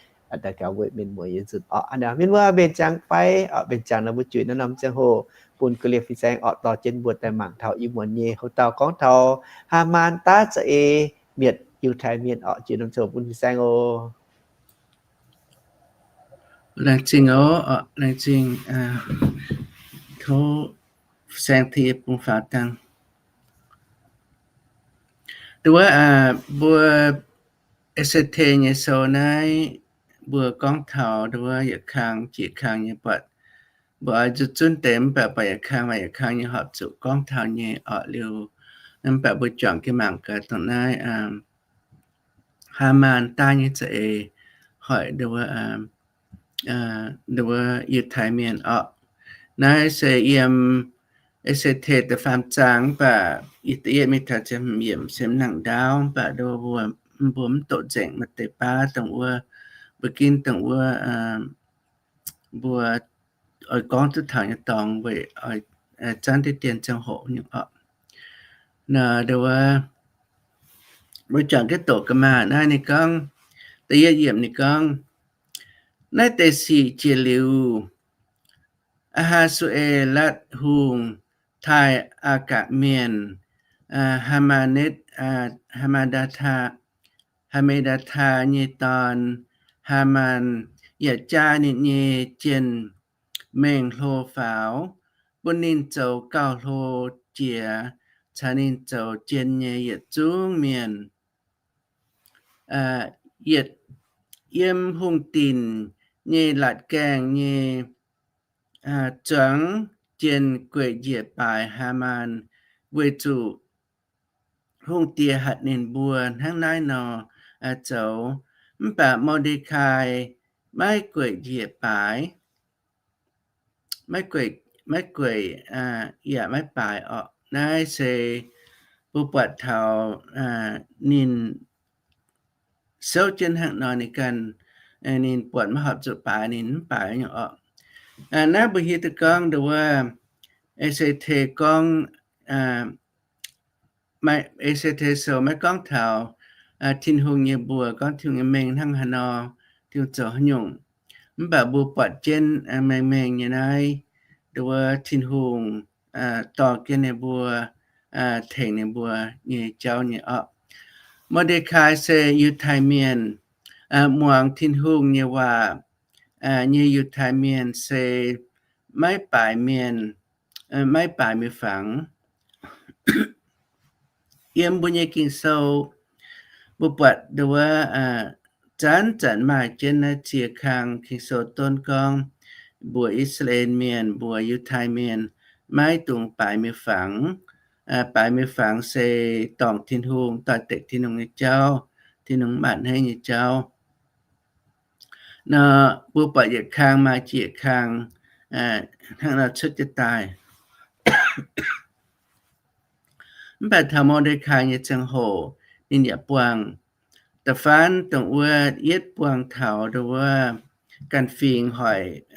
daux gaux weic mienh muoz nyei nzunc oc. Aa, mienh muoz mbenc ziangx fai oc, mbenc ziangx nor mbuo juix naaiv norm ziangh hoc bun korv-lienh fin-saeng oc dorh jienv mbuo daaih mangc taux ih muonz nyei houx dauh gorngv taux Haamaan daav za'eix mietc Yiutai Mienh oc. Juix norm ziangh hoc bun fin-saeng oc. Laengz zingh oc, laengz zingh. Tov fin-saeng tengx yie bun faaux dangh. Nduov wuov, mbuo Ese^te nyei sou naaiv, mbuo gorngv taux nduov wuov yietc kang jiex kang nyei buatc. Mbuo oix zuqc zunv deix mv baac buatc yietc kang maaih yietc kang nyei horpc zuqc gorngv taux nyei oc. Liuz mv baac mbuo juangc jienv mangc gaax dongh naaiv Haamaan daav nyei za'eix hoic nduov wuov, nduov wuov Yiutai Mienh orqc. Naaiv se yiem Ese^te da'faam zaang mv baac da'yietv mingh taux ziepc hmz yiemc se mv nangc ndaauv, mv baac nduov mbuo, mbuo mv doqc nzengc maaih deix baav dongh wuov, mbuo ginv dongh wuov, mbuo oix gorngv duqv taux nyei dorngx weic oix zanv diqv dien ziangh hoc nyungc orqc. Nduov wuov, mbuo juangc jienv doqc ga'maah naaiv ninh gorngv, da'yietv yiemc ninh gorngv, Naaiv deix sic jiex liuz, Aa^haa^su^en^latv Hungh taaih Aa^gakc Mienh, Haamaa^netv, Haamaa^ndatv, Haamedathaa nyei dorn, Haamaan, yaac jaa ninh nyei jien-mengh hlo faaux, bun ninh zoux gauh hlo jiex caux ninh zoux jien nyei yietc zungv mienh. Yietc, yiem hungh dinc nyei laatc gaengh nyei zuangx jien gueic njiec baaix Haamaan, weic zuqc hungh diex hatc ninh mbuo hnangv naaiv nor zoux. Mv baac Mor^nde^kai maiv gueic njiec baaix, maiv gueic, maiv gueic, yaac maiv baaix orqc. Naaiv se mbuo buatc taux ninh souv jienv hnangv nor ninh ganh, ninh buatc maiv horpc zuqc baaix ninh mv baaix nyungc orqc. Naaiv mbuo hiuv duqv gorngv nduov wuov, Ese^te gorngv, Ese^te sou maiv gorngv taux Tin-Hungh nyei mbuox, gorngv Tin-Hungh nyei mengh hnangv haaix nor, Tin-Hungh zoux haaix nyungc. Mv baac mbuo buatc jienv mengh mengh nyei naaiv, nduov wuov Tin-Hungh dorh jienv ninh mbuo, tengx ninh mbuo nyei jauv nyei orqc. Mor^nde^kai se Yiutai Mienh, muangx Tin-Hungh nyei waac nyei Yiutai Mienh se maiv baaix mienh, maiv baaix miuc-fangx. Yiem mbuo nyei Ging-Sou, mbuo buatc nduov wuov, zanc-zanc maaih jienv naaiv cie kang Ging-Sou donv gorngv mbuox I^saa^laa^en Mienh, mbuox Yiutai Mienh maiv dungx baaix miuc-fangx. Baaix miuc-fangx se dorngc Tin-Hungh, doix-dekc Tin-Hungh nyei jauv, Tin-Hungh mv baac hnangv nyei jauv. Nor mbuo buatc yietc kang maaih jiex kang hnangv nor cuotv jienv daaih. Mv baac taux Mor^nde^kai nyei ziangh hoc ninh yaac buangh da'faanh dongh wuov yietv buangh taux nduov wuov ganh fingx hoic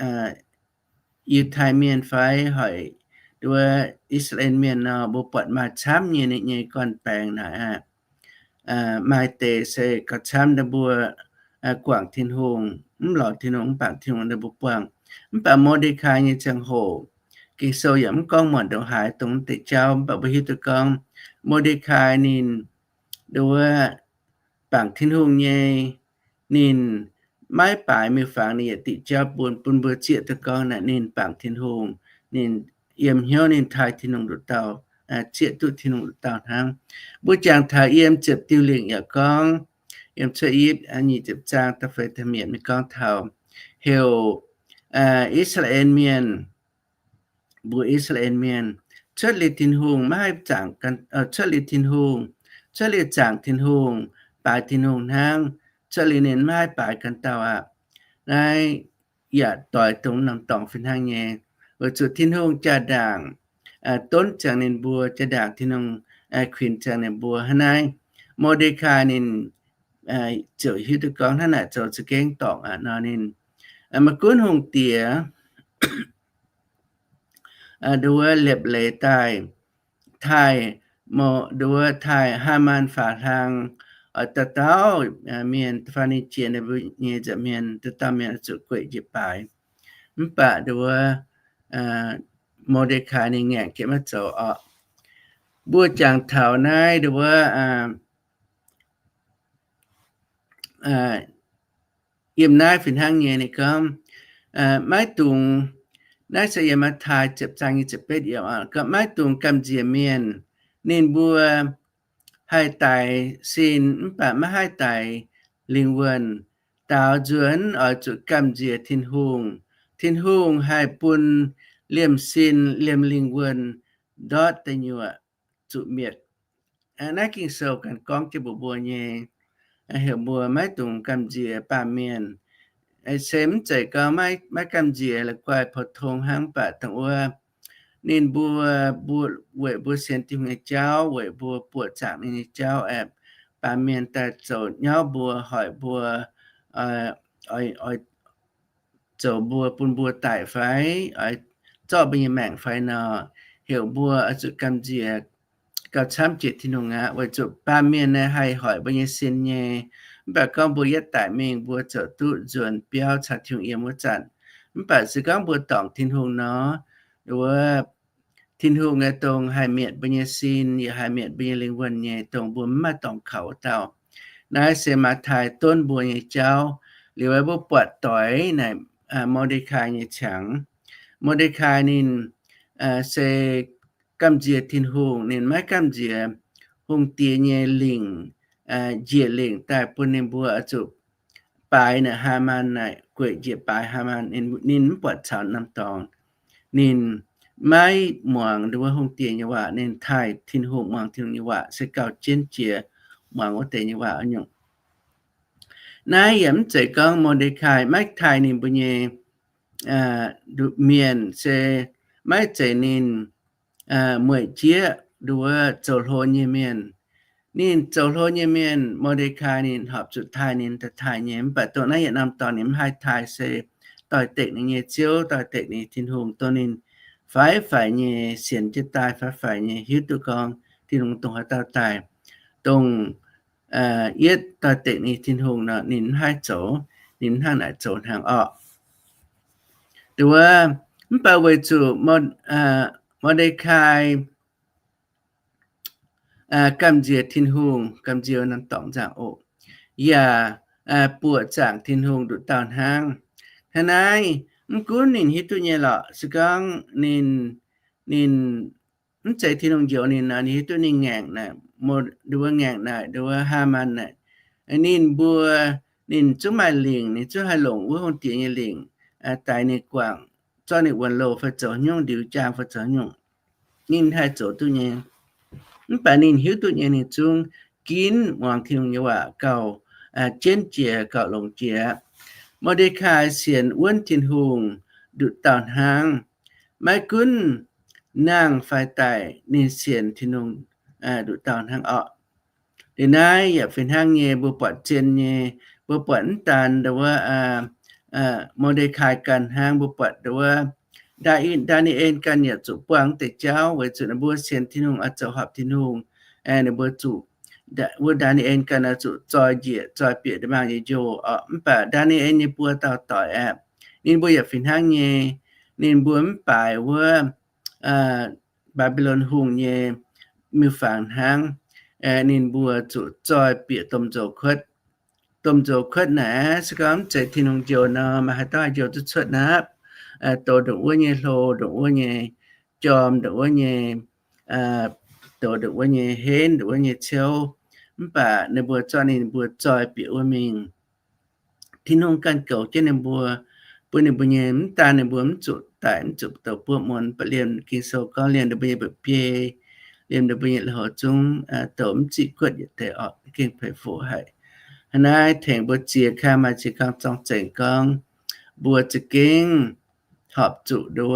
Yiutai Mienh fai hoic nduov wuov I^saa^laa^en Mienh nor, mbuo buatc maaih camv nyei ninh nyei gorn-baengx naaic aqv. Maaih deix se gauh camv nduov mbuo guangc Tin-Hungh, mv lorz Tin-Hungh, mv bangc Tin-Hungh nduov mbuo buangh. Mv baac Mor^nde^kai nyei ziangh hoc, Ging-Sou yaac mv gorngv muonc ndongc haaix dongh deix jauv, mv baac mbuo hiuv duqv gorngv Mor^nde^kai ninh nduov wuov bangc Tin-Hungh nyei, ninh maiv baaix miuc-fangx, ninh yietc diqc jauv bun, bun mbuo zieqv duqv gorngv naaic ninh bangc Tin-Hungh, ninh yiem hnyouv ninh taaih Tin-Hungh nduqc dauh, zieqv duqv Tin-Hungh nduqc dauh hnangv. Mbuo jangx taux yiem ziepc diuh lingc yaac gorngv, yiem Cuotv Giduc nyic ziepc zaang da'feix da'hmz yiemc ninh gorngv taux heuc I^saa^laa^en Mienh, mbuo I^saa^laa^en Mienh cuotv liuz Tin-Hungh maiv haih zaangc, cuotv liuz Tin-Hungh, cuotv liuz zaangc Tin-Hungh, baaix Tin-Hungh hnangv, cuotv liuz ninh maiv haih baaix ganh dauh aqv. Naaiv yaac doix dongh norm dorngx fih hnangv nyei, weic zuqc Tin-Hungh jaa-ndaangc donv ziangx ninh mbuo, jaa-ndaangc Tin-Hungh kuinx ziangx ninh mbuo. Hnangv naaiv Mo^nde^kai ninh ziouc hiuv duqv gorngv hnangv naaic zoux za'gengh dorngc aqv nor. Ninh maiv gunv hungh diex nduov liepc leiz daaih taaih, nduov taaih Haamaan faaux hlang, oix dauh dauh mienh fai ninh jiex ninh mbuo nyei nza'hmien dauh dauh mienh oix zuqc gueic njiec baaix. Mv baac nduov Mo^nde^kai ninh ngaengc jienv maiv zoux orqc. Mbuo jangx taux naaiv nduov yiem naaiv fih hnangv nyei ninh gorngv, maiv dungx, naaiv se yiem Matv^tai ziepc zaang nyic ziepc betv yiem, gorngv maiv dungx gamh nziex mienh. Ninh mbuo haih daix sin mv baac maiv haih daix lingh wuonh. Daaux nzuonx oix zuqc gamh nziex Tin-Hungh. Tin-Hungh haih bun liemh sin liemh lingh wuonh ndortv deic nyuoqc zuqc mietc. Naaiv Ging-Sou ganh gorngv jienv mbuox mbuo nyei, heuc mbuo maiv dungx gamh nziex baamh mienh. Se mv zeiz gorngv maiv gamh nziex la'guaih pou-tong hnangv, mv baac dongh wuov ninh mbuo, mbuo weic mbuo sienx Tin-Hungh nyei jauv, weic mbuo buoqc zaangc ninh nyei jauv aeqv, baamh mienh daaih zoux nyauv mbuo, hoic mbuo, zoux mbuo, bun mbuo daic fai oix zorqv mbuo nyei maengc fai nor, heuc mbuo oix zuqc gamh nziex gauh camv jiex Tin-Hungh aqv, weic zuqc baamh mienh naaiv haih hoic mbuo nyei sin nyei. Mv baac gorngv mbuo yietv daic mingh, mbuo ziouc duqv nzuonx biauv caux Tin-Hungh yiem wuov zanc. Mv baac se gorngv mbuo dorngc Tin-Hungh nor, wuov Tin-Hungh aeqv, dongh haih mietc mbuo nyei sin yaac haih mietc mbuo nyei lingh wuonh nyei, dongh mbuo mv maaih dorngx kaux wuov dauh. Naaiv se Matv^tai donv mbuo nyei jauv. Liuz mbuo buatc doix naaic Mo^nde^kai nyei qangx. Mo^nde^kai ninh se gamh nziex Tin-Hungh, ninh maiv gamh nziex hungh diex nyei lingc, njiec lingc daaih bun ninh mbuo oix zuqc baaix naaic Haamaan naaic, gueic njiec baaix Haamaan. Ninh mv buatc caux norm dorngx. Ninh maiv muangx nduov hungh diex nyei waac, ninh taaih Tin-Hungh, muangx Tin-Hungh nyei waac se gauh jienv jiex muangx wuov deix nyei waac nyungc. Naaiv yaac mv zeiz gorngv Mo^nde^kai maiv taaih ninh mbuo nyei mienh, se maiv zeiz ninh mueic jieqv nduov zoux hlo nyei mienh. Ninh zoux hlo nyei mienh, Mo^nde^kai ninh horpc zuqc taaih ninh daaih taaih nyei. Mv baac dongh naaiv yietc norm dorngx ninh mv haih taaih, se doix-dekc ninh nyei Ziouv, doix-dekc ninh Tin-Hungh, dongh ninh faix-faix nyei sienx jiez daaih, faix-faix nyei hiuv duqv gorngv Tin-Hungh dongh haaix dauh daaih, dongh yietv doix-dekc ninh Tin-Hungh nor, ninh mv haih zoux, ninh mv hnangv naaic zoux hnangv orqc. Nduov, mv baac weic zuqc Mo^nde^kai gamh nziex Tin-Hungh, gamh nziex norm dorngx nzaangc oc, yaac buoqc zaangc Tin-Hungh nduqc dauh hnangv. Hnangv naaiv, mv gunv ninh hiuv duqv nyei lorqc, se gorngv ninh, ninh mv zeiz Tin-Hungh njoux ninh nor, ninh hiuv duqv ninh ngaengc naaic, nduov ngaengc naaic, nduov Haamaan naaic, ninh mbuo, ninh zungv maaih lingc, ninh zungv haih longc wuov hungh diex nyei lingc daix ninh guangc, zorqv ninh wuonx loh fai zoux nyungc, ndiux jaang fai zoux nyungc, ninh haih zoux duqv nyei. Mv baac ninh hiuv duqv nyei, ninh zungv ginv muangx Tin-Hungh nyei waac gauh jienv jiex, gauh longx jiex. Mo^nde^kai sienx wuonv Tin-Hungh nduqc dauh hnangv. Maiv gunv nangh fai daic, ninh sienx Tin-Hungh nduqc dauh hnangv orqc. Liuz naaiv yaac fih hnangv nyei, mbuo buatc zien nyei, mbuo buatc mv daan nduov Mo^nde^kai ganh hnangv, mbuo buatc nduov Ndaa^ni^en ganh yaac zuqc buangh deix jauv weic zuqc ninh mbuo sienx Tin-Hungh oix zoux horpc Tin-Hungh. Ninh mbuo zuqc, wuov Ndaa^ni^en ganh oix zuqc zoi njiec zoi bieqc nda'maauh nyei njoh orqc. Mv baac Ndaa^ni^en nyei buo dauh doic aeqv, ninh mbuo yaac fih hnangv nyei. Ninh mbuo mv baaix wuov Mbaa^mbi^lon hungh nyei miuc-fangx hnangv. Ninh mbuo zuqc zoi bieqc domh nzoux kuotv. Domh nzoux kuotv naaic se gorngv mv zeiz Tin-Hungh njoux nor, maaih haaix dauh haih njoux duqv cuotv nor? Doz ndongc wuov nyei hlo, ndongc wuov nyei jorm, ndongc wuov nyei douz ndongc wuov nyei henv, ndongc wuov nyei ciouv. Mv baac ninh mbuo zorqv ninh mbuo zoi bieqc wuov mingh. Tin-Hungh ganh goux jienv ninh mbuo, bun ninh mbuo nyei, mv daan ninh mbuo mv zuqc daic, mv zuqc douz buoqv mun, mv baac liemh Ging-Sou gorngv liemh ninh mbuo nyei mba'biei, liemh ninh mbuo nyei lui-houx zungv douz mv ziqc guotv yietc deix orqc. Gengh peix fuqv haic. Hnangv naaiv tengx mbuo ziex kang maaih ziex kang zorng-zengx gorngv, mbuo za'gengh horpc zuqc nduov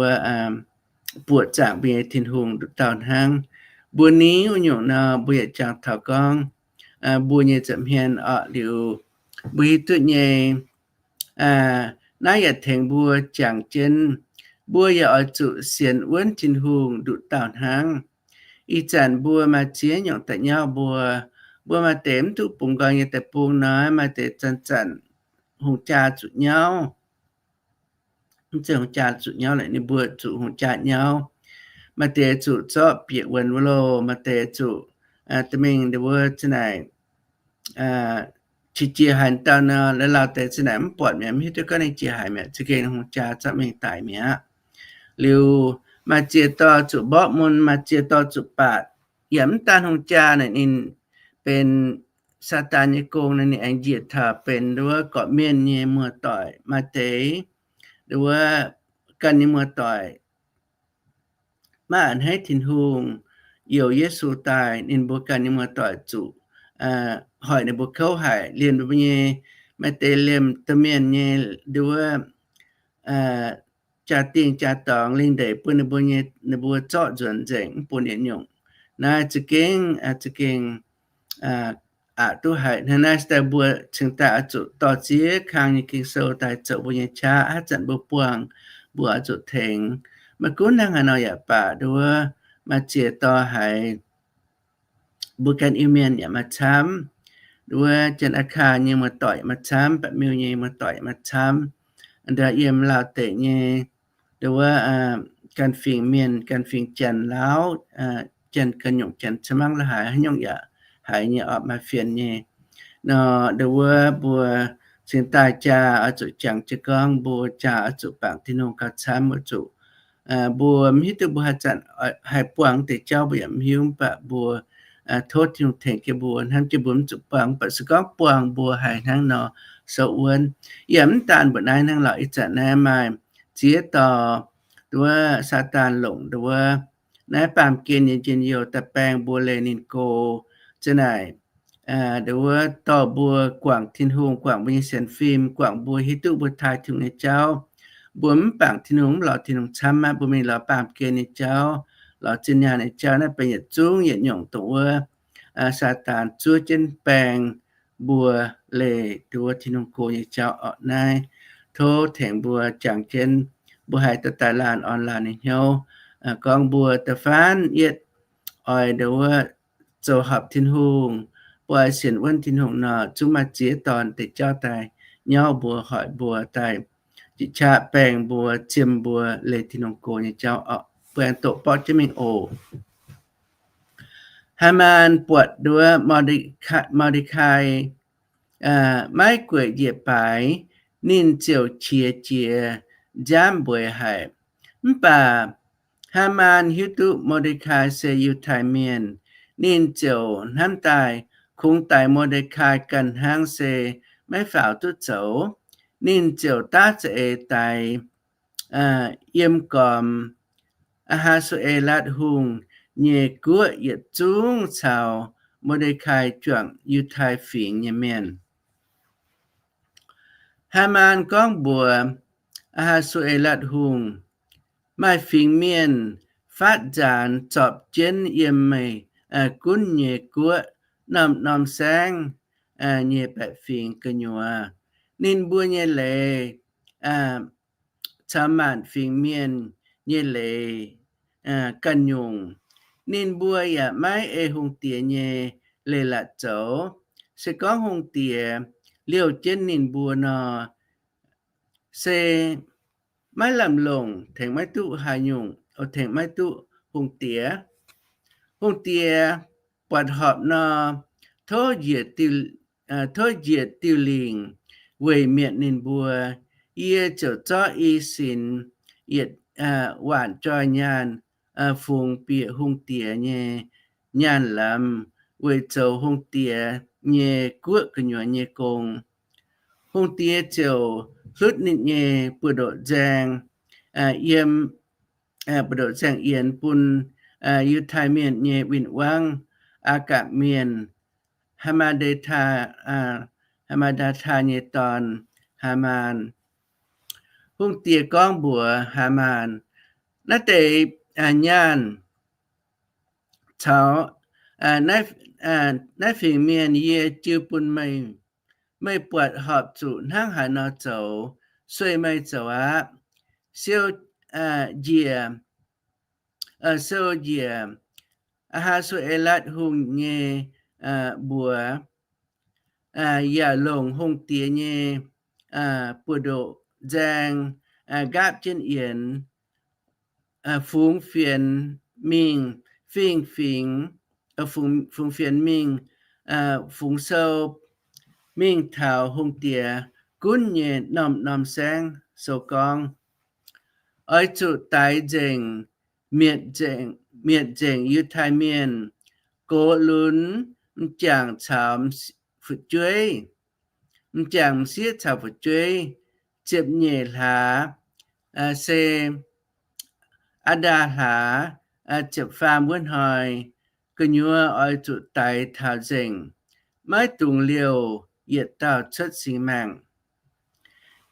buoqc zaangc mbuo nyei Tin-Hungh nduqc dauh hnangv. Mbuo niv wuov nyungc nor, mbuo yaac jangx taux gorngv mbuo nyei nza'hmien orqc. Liuz mbuo hiuv duqv nyei, naaiv yaac tengx mbuo jangx jienv, mbuo yaac oix zuqc sienx wuonv Tin-Hungh nduqc dauh hnangv. Ih zanc mbuo maaih ziex nyungc da'nyauv mbuo, mbuo maaih deix mv duqv bungx nqoi nyei deic-bung nor, maaih deix zanc-zanc hungh jaa zuqc nyauv. Mv zeiz hungh jaa zuqc nyauv lorqc, ninh mbuo zuqc hungh jaa nyauv. Maaih deix zuqc zorqv bieqc wuonx wuov loh, maaih deix zuqc dorh mingh nduov wuov za'naaic qiex jiez haaix dauh nor, la'lauh deix za'naaic mv buatc mi'aqv, mv hiuv duqv gorngv ninh jiex haaix mi'aqv, za'gengh hungh jaa zorqv mingh daic mi'aqv. Liuz maaih ziex dorh zuqc mborqv mun, maaih ziex dorh zuqc baatc. Yaac mv daan hungh jaa naaic ninh benx Saadaan nyei gong naaic, ninh aengx njiec taux benx nduov gorqv-mienh nyei muoz-doic. Maaih deix nduov ganh nyei muoz-doic maiv a'hneiv Tin-Hungh, youc Yesu daaih, ninh mbuo ganh nyei muoz-doic zuqc hoic ninh mbuo kouv haic, liemh ninh mbuo nyei, maaih deix liemh domh mienh nyei nduov jaa-dingh jaa-dorngx lingh ndeic bun ninh mbuo nyei, ninh mbuo zorqv nzuonx nzengc, mv bun yietc nyungc. Naaiv za'gengh, za'gengh aqc duqv haic. Hnangv naaiv se daaih mbuo cingx daaih oix zuqc dorh ziex kang nyei Ging-Sou daaih zoux mbuo nyei qaqv. Haaix zanc mbuo buangh, mbuo oix zuqc tengx. Maiv gunv hnangv haaix nor yaac baac, nduov maaih ziex dorh haiz mbuo ganh Iu-Mienh yaac maaih camv, nduov Janx-Aa^kaa nyei muoz-doic yaac maaih camv, Ba'miu nyei muoz-doic yaac maaih camv, nduov yiem Laauv deic nyei, nduov wuov ganh fingx Mienh, ganh fingx Janx-Laauv, Janx ganh nyungc, Janx camv mangv la'haaix, haaix nyungc yaac haiz nyei orqc, maaih fienx nyei. Nor nduov wuov mbuo cingx daaih jaa oix zuqc jangx jienv gorngv, mbuo jaa oix zuqc bangc Tin-Hungh gauh camv, oix zuqc, mbuo mv hiuv duqv mbuo haaix zanc haih buangh deix jauv mbuo yaac mv hiuv, mv baac mbuo tov Tin-Hungh tengx jienv mbuo, hnamv jienv mbuo mv zuqc buangh. Mv baac se gorngv buangh mbuo haiz hnangv nor souv wuonv. Yaac mv daan mbuoqc naaiv hnangv lorqc, ih zanc naaiv maaih ziex dorh nduov Saadaan longc nduov naaiv baamh gen nyei njien-youh daaih baeng mbuo leih ninh go. Za'naaic nduov dorh mbuo guangc Tin-Hungh, guangc mbuo nyei sienx fim, guangc mbuo hiuv duqv mbuo taaih Tin-Hungh nyei jauv. Mbuo mv bangc Tin-Hungh, mv lorz Tin-Hungh camv aqv, mbuo mingh lorz baamh gen nyei jauv, lorz zinh nyaanh nyei jauv. Naaiv benx yietc zungv yietc nyungc dongh wuov Saadaan zuov jienv baeng mbuo leih nduov Tin-Hungh go nyei jauv orqc. Naaiv tov tengx mbuo jangx jienv, mbuo haih dorh daaih laanh orn laanh nyei hnyouv. Gorngv mbuo da'faanh yietv oix nduov wuov zoux horpc Tin-Hungh, mbuo oix sienx wuonv Tin-Hungh nor, zungv maaih ziex dorn deix jauv daaih nyauv mbuo, hoic mbuo daaih, qaqv baeng mbuo, ziemx mbuo leih Tin-Hungh go nyei jauv orqc. Mbuo aengx doqc borqv jienv mingh oc. Haamaan buatc nduov Mor^nde^kai maiv gueic njiec baaix, ninh ziouc qiex jiez nziaamv mbueiz haic. Mv baac Haamaan hiuv duqv Mor^nde^kai se Yiutai Mienh, ninh ziouc hnamv daaih kungx daix Mor^nde^kai ganh hnangv se maiv faaux duqv zoux. Ninh ziouc daav za'eix daix yiem gormx Aa^haa^su^e^latv Hungh nyei guoqv yietc zungv caux Mor^nde^kai juangc Yiutai Fingx nyei mienh. Haamaan gorngv mbuox Aa^haa^su^e^latv Hungh, maaih fingx mienh faatv nzaanx zorpc jienv yiem meih gunv nyei guoqv norm-norm saengv nyei baeqc fingx gu'nyuoz. Ninh mbuo nyei leiz caux maanc fingx mienh nyei leiz ganh nyungc. Ninh mbuo yaac maiv ei hungh diex nyei leiz-latc zoux. Se gorngv hungh diex liouh jienv ninh mbuo nor, se maiv lamh longc, tengx maiv duqv haaix nyungc, tengx maiv duqv hungh diex. Hungh diex buatc horpc nor, tov njiec diuh, tov njiec diuh lingc weic mietc ninh mbuo. Yie ziouc zorqv i sinx yietc waanc joih nyaanh fungx bieqc hungh diex nyei nyaanh lamz weic zoux hungh diex nyei guoqv gu'nyuoz nyei gong. Hungh diex ziouc hlutv ninh nyei buoz-ndoqv nzaeng, yiem, buoz-ndoqv nzaeng yienx bun Yiutai Mienh nyei win-wangv, Aa^gapc Mienh, Haa^maa^nde^taa, Haa^maa^nde^taa nyei dorn, Haamaan. Hungh diex gorngv mbuox Haamaan, Naaiv deix nyaanh caux naaiv fingx mienh yie jiu bun meih. Meih buatc horpc zuqc hnangv haaix nor zoux, sueih meih zoux aqv. Siou njiec, siou njiec Aa^haa^su^e^latv Hungh nyei mbuox, yaac longc hungh diex nyei buoz-ndoqv nzaeng nqaapv jienv yienx, fungx fienx mingh, fingx-fingx, fungx fienx mingh, fungx sou mingh taux hungh diex gunv nyei norm-norm saengv sou gorngv, Oix zuqc daix nzengc, mietc nzengc Yiutai Mienh, gox lunx m'jangc caux fu'jueiv, m'jangc m'sieqv caux fu'jueiv, ziepc nyeic hlaax, se Aa^ndaa hlaax ziepc faam wuov hnoi, gu'nyuoz oix zuqc daix taux nzengc, maiv dungx liouh yietc dauh cuotv singx maengc.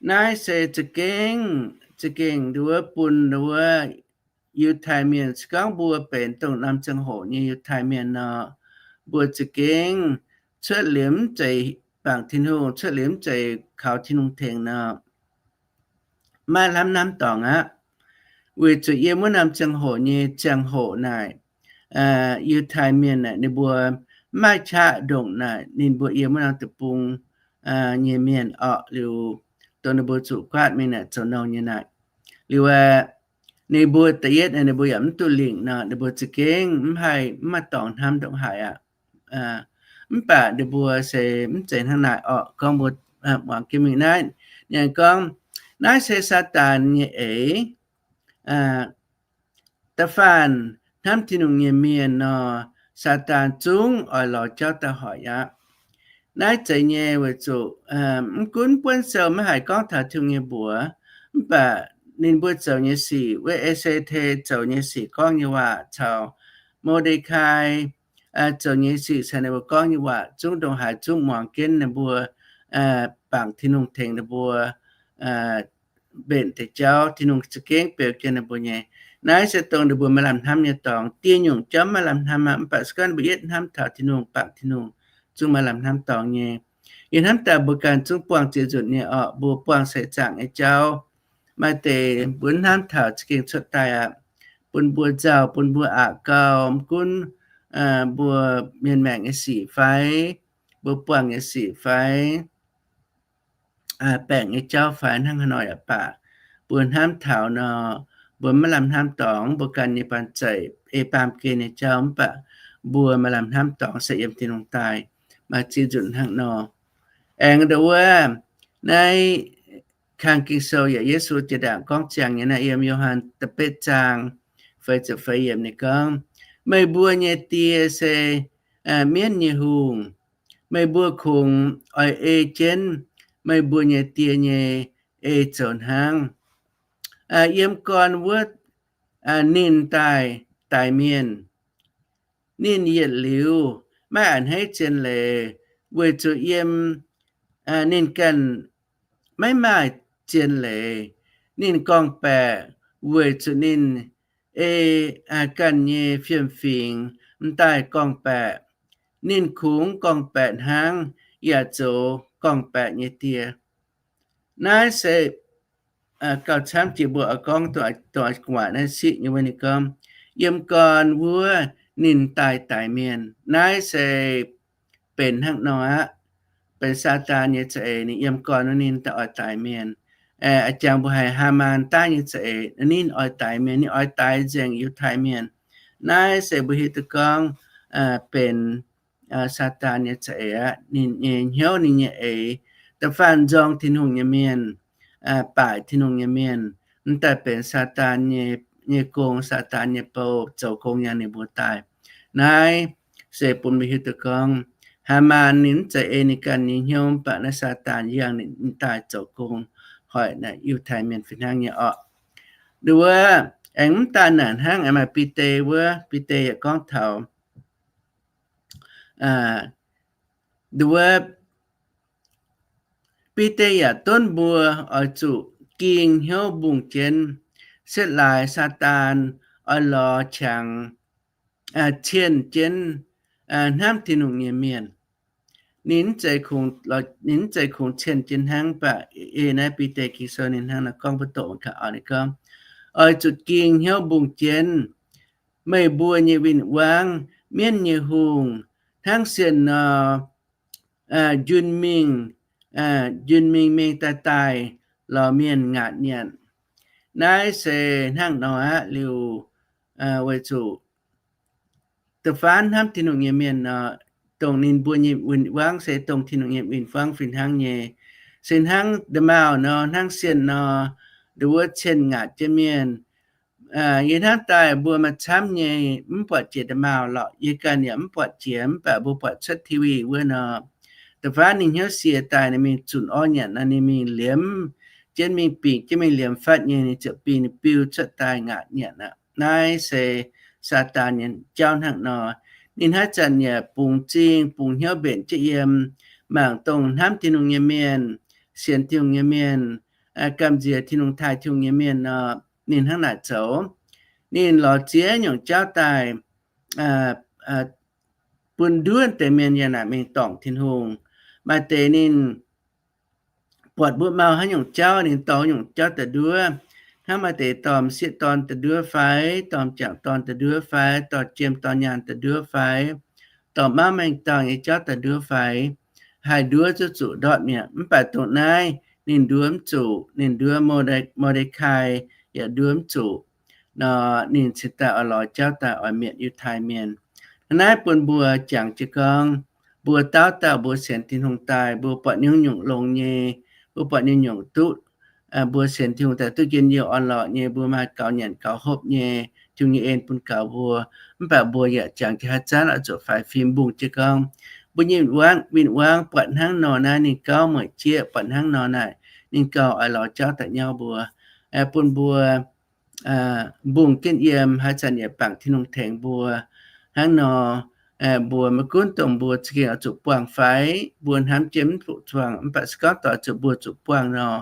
Naaiv se za'gengh, za'gengh nduov bun nduov Yiutai Mienh. Se gorngv mbuo benx dongh norm ziangh hoc nyei Yiutai Mienh nor, mbuo za'gengh cuotv liuz mv zeiz bangc Tin-Hungh, cuotv liuz mv zeiz kaux Tin-Hungh tengx nor, maiv hnamv hnamv dorngx aqv. Weic zuqc yiem wuov norm ziangh hoc nyei ziangh hoc naaic, Yiutai Mienh naaic ninh mbuo mv maaih qaqv ndongc naaic ninh mbuo yiem wuov norm deic-bung nyei mienh orqc. Liuz dongh ninh mbuo zuqc guaatv mingh naaic zoux nouh nyei naaic. Liuz aeqv, ninh mbuo da'yietv naaic ninh mbuo yaac mv duqv lingc nor, ninh mbuo za'gengh mv haih, mv maaih dorngx hnamv ndongc haaix aqv. Mv baac ninh mbuo se mv zeiz hnangv naaic orqc. Gorngv mbuo muangx jienv mingh naaiv, ninh gorngv, naaiv se Saadaan nyei eix. Da'faanh hnamv Tin-Hungh nyei mienh nor, Saadaan zungv oix lorz jauv daaih hoic aqv. Naaiv zeiz nyei weic zuqc mv gunv buonv sou maiv haih gorngv taux Tin-Hungh nyei mbuox, mv baac ninh mbuo zoux nyei sic, wuov E^se^te zoux nyei sic gorngv nyei waac caux Mo^nde^kai zoux nyei sic caux ninh mbuo gorngv nyei waac zungv ndongc haaix zungv muangx jienv ninh mbuo bangc Tin-Hungh tengx ninh mbuo mbenc deix jauv, Tin-Hungh za'gengh beu jienv ninh mbuo nyei. Naaiv se dongh ninh mbuo maaih lamh hnamv nyei dorngx. Dieh nyungc jauv maaih lamh hnamv aqv, mv baac se gorngv ninh mbuo yietv hnamv taux Tin-Hungh, bangc Tin-Hungh, zungv maaih lamh hnamv dorngx nyei. Yie hnamv daaih mbuo ganh zungv buangh ziex nzunc nyei orqc, mbuo buangh seix zaangc nyei jauv. Maaih deix mbuo hnamv taux za'gengh cuotv daaih aqv, bun mbuo nzauh, bun mbuo aqc gau, mv gunv mbuo mienh maengc nyei sic fai mbuo buangh nyei sic fai baengc nyei jauv fai hnangv haaix nor yaac baac, mbuo hnamv taux nor, mbuo maiv lamh hnamv dorngx mbuo ganh nyei banh zeic, ei baamh gen nyei jauv, mv baac mbuo maaih lamh hnamv dorngx se yiem Tin-Hungh daaih. Maaih ziex nzunc hnangv nor. Aengx ndau wuov, naaiv kang Ging-Sou yaac Yesu jiex ndaangc gorngv ziangx nyei naaiv, yiem Yo^han da'betv zaang feix ziepc feix yiemc ninh gorngv, meih mbuo nyei die se mienv nyei hungh. Meih mbuo kungx oix ei jienv meih mbuo nyei die nyei ei zoux hnangv. Yiem gorn wuov ninh daaih daix mienh. Ninh yietc liuz maiv a'hneiv zien leiz, weic zuqc yiem ninh ganh maiv maaih zien leiz. Ninh gorngv-baeqc weic zuqc ninh ei ganh nyei fiem-fingx m'daaih gorngv-baeqc. Ninh kungx gorngv-baeqc hnangv, yaac zoux gorngv-baeqc nyei die. Naaiv se gauh camv jiex mbuo oix gorngv dongh gu'nguaaic naaiv siqv nyei wuov ninh gorngv, yiem gorn wuov ninh daaih daix mienh. Naaiv se benx hnangv nor aqv. Benx Saadaan nyei za'eix, ninh yiem gorn wuov ninh daaih oix daix mienh. A'jangx mbuo haiz Haamaan daaih nyei za'eix, ninh oix daix mienh, ninh oix daix nzengc Yiutai Mienh. Naaiv se mbuo hiuv duqv gorngv benx Saadaan nyei za'eix aqv. Ninh nyei hnyouv, ninh nyei eix, da'faanh nzorng Tin-Hungh nyei mienh, baaic Tin-Hungh nyei mienh, m'daaih benx Saadaan nyei, nyei gong, Saadaan nyei bou zoux gong yangh ninh mbuo daaih. Naaiv se bun mbuo hiuv duqv gorngv, Haamaan ninh mv zeiz ei ninh ganh nyei hnyouv, mv baac naaiv Saadaan yangh ninh daaih zoux gong hoic naaiv Yiutai Mienh fih hnangv nyei orqc. Nduov, aengx mv daan naaic hnangv, aengx maaih Bide wuov, Bide yaac gorngv taux, nduov, Bide yaac donv mbuo oix zuqc ging hnyouv mbungh jienv, setv laaix Saadaan oix lorz qangx, cienh jienv hnamv Tin-Hungh nyei mienh. Ninh mv zeiz kungx, ninh mv zeiz kungx cienh jienv hnangv, mv baac ei naaiv Bide Ging-Sou ninh hnangv nor gorngv mbuo doqc gaax, ninh gorngv, Oix zuqc ging hnyouv mbungh jienv meih mbuo nyei win-wangv, mienv nyei hungh, hnangv sienh nor, njunh mingh, njunh mingh mengh daaih daaih lorz mienh ngaatc nyanc. Naaiv se hnangv nor aqv liuz, weic zuqc da'faanh hnamv Tin-Hungh nyei mienh nor, dongh ninh mbuo nyei win-wangv se dongh Tin-Hungh nyei win-wangv fih hnangv nyei. Se hnangv nda'maauh nor, hnangv sienh nor, nduov cienh ngaatc jienv mienh. Yie hnamv daaih mbuo maaih camv nyei mv buatc jiex nda'maauh lorqc. Yie ganh yaac mv buatc jiex, mv baac mbuo buatc cuotv T V wuov nor, da'faanh ninh hnyouv sie daaih, ninh mingh zunc orv nyanc nor, ninh mingh liemh jienv, mingh bingc jienv, mingh liemh fatv nyei, ninh ziouc bingh ninh biu cuotv daaih ngaatc nyanc aqv. Naaiv se Saadaan nyei jauv hnangv nor. Ninh haaix zanc yaac bungx zingh, bungx hnyouv mbenc jienv yiem, mangc dongh hnamv Tin-Hungh nyei mienh, sienx Tin-Hungh nyei mienh, gamh nziex Tin-Hungh, taaih Tin-Hungh nyei mienh nor, ninh hnangv naaic zoux. Ninh lorz ziex nyungc jauv daaih bun nduov deix mienh yaac naaic mingh dorngc Tin-Hungh. Maaih deix ninh buatc mbuo mau haaix nyungc jauv, ninh dorh nyungc jauv daaih nduov. Hnangv maaih deix dorh m'sieqv dorn daaih nduov fai, dorh m'jangc dorn daaih nduov fai, dorh jiem dorh nyaanh daaih nduov fai, dorh mauv maeng-dauh nyei jauv daaih nduov fai, haih nduov zuqc zuqc ndortv mi'aqv. Mv baac dongh naaiv ninh nduov mv zuqc. Ninh nduov Mor^nde^kai yaac nduov mv zuqc nor, ninh cingx daaih oix lorz jauv daaih oix mietc Yiutai Mienh. Hnangv naaiv bun mbuo jangx jienv gorngv, mbuo dauh dauh mbuo sienx Tin-Hungh daaih, mbuo buatc nyungc-nyungc longx nyei, mbuo buatc nyungc-nyungc duqv, mbuo sienx Tin-Hungh daaih duqv njien-youh orn-lorqc nyei, mbuo maaih gaux nyanc gaux hopv nyei, Tin-Hungh nyei en bun gaux mbuo. Mv baac mbuo yaac jangx jienv haaix zanc oix zuqc faix fim mbungh jienv gorngv, mbuo nyei win-wangv buatc hnangv nor naaiv ninh gauh mueic jieqv, buatc hnangv nor naaic ninh gauh oix lorz jauv daaih nyauv mbuo, bun mbuo mbungh jienv yiem, haaix zanc yaac bangc Tin-Hungh tengx mbuo. Hnangv nor, mbuo maiv gunv dongh mbuo za'gengh oix zuqc buangh fai, mbuo hnamv jienv mv zuqc buangh, mv baac se gorngv doix zuqc mbuo zuqc buangh nor,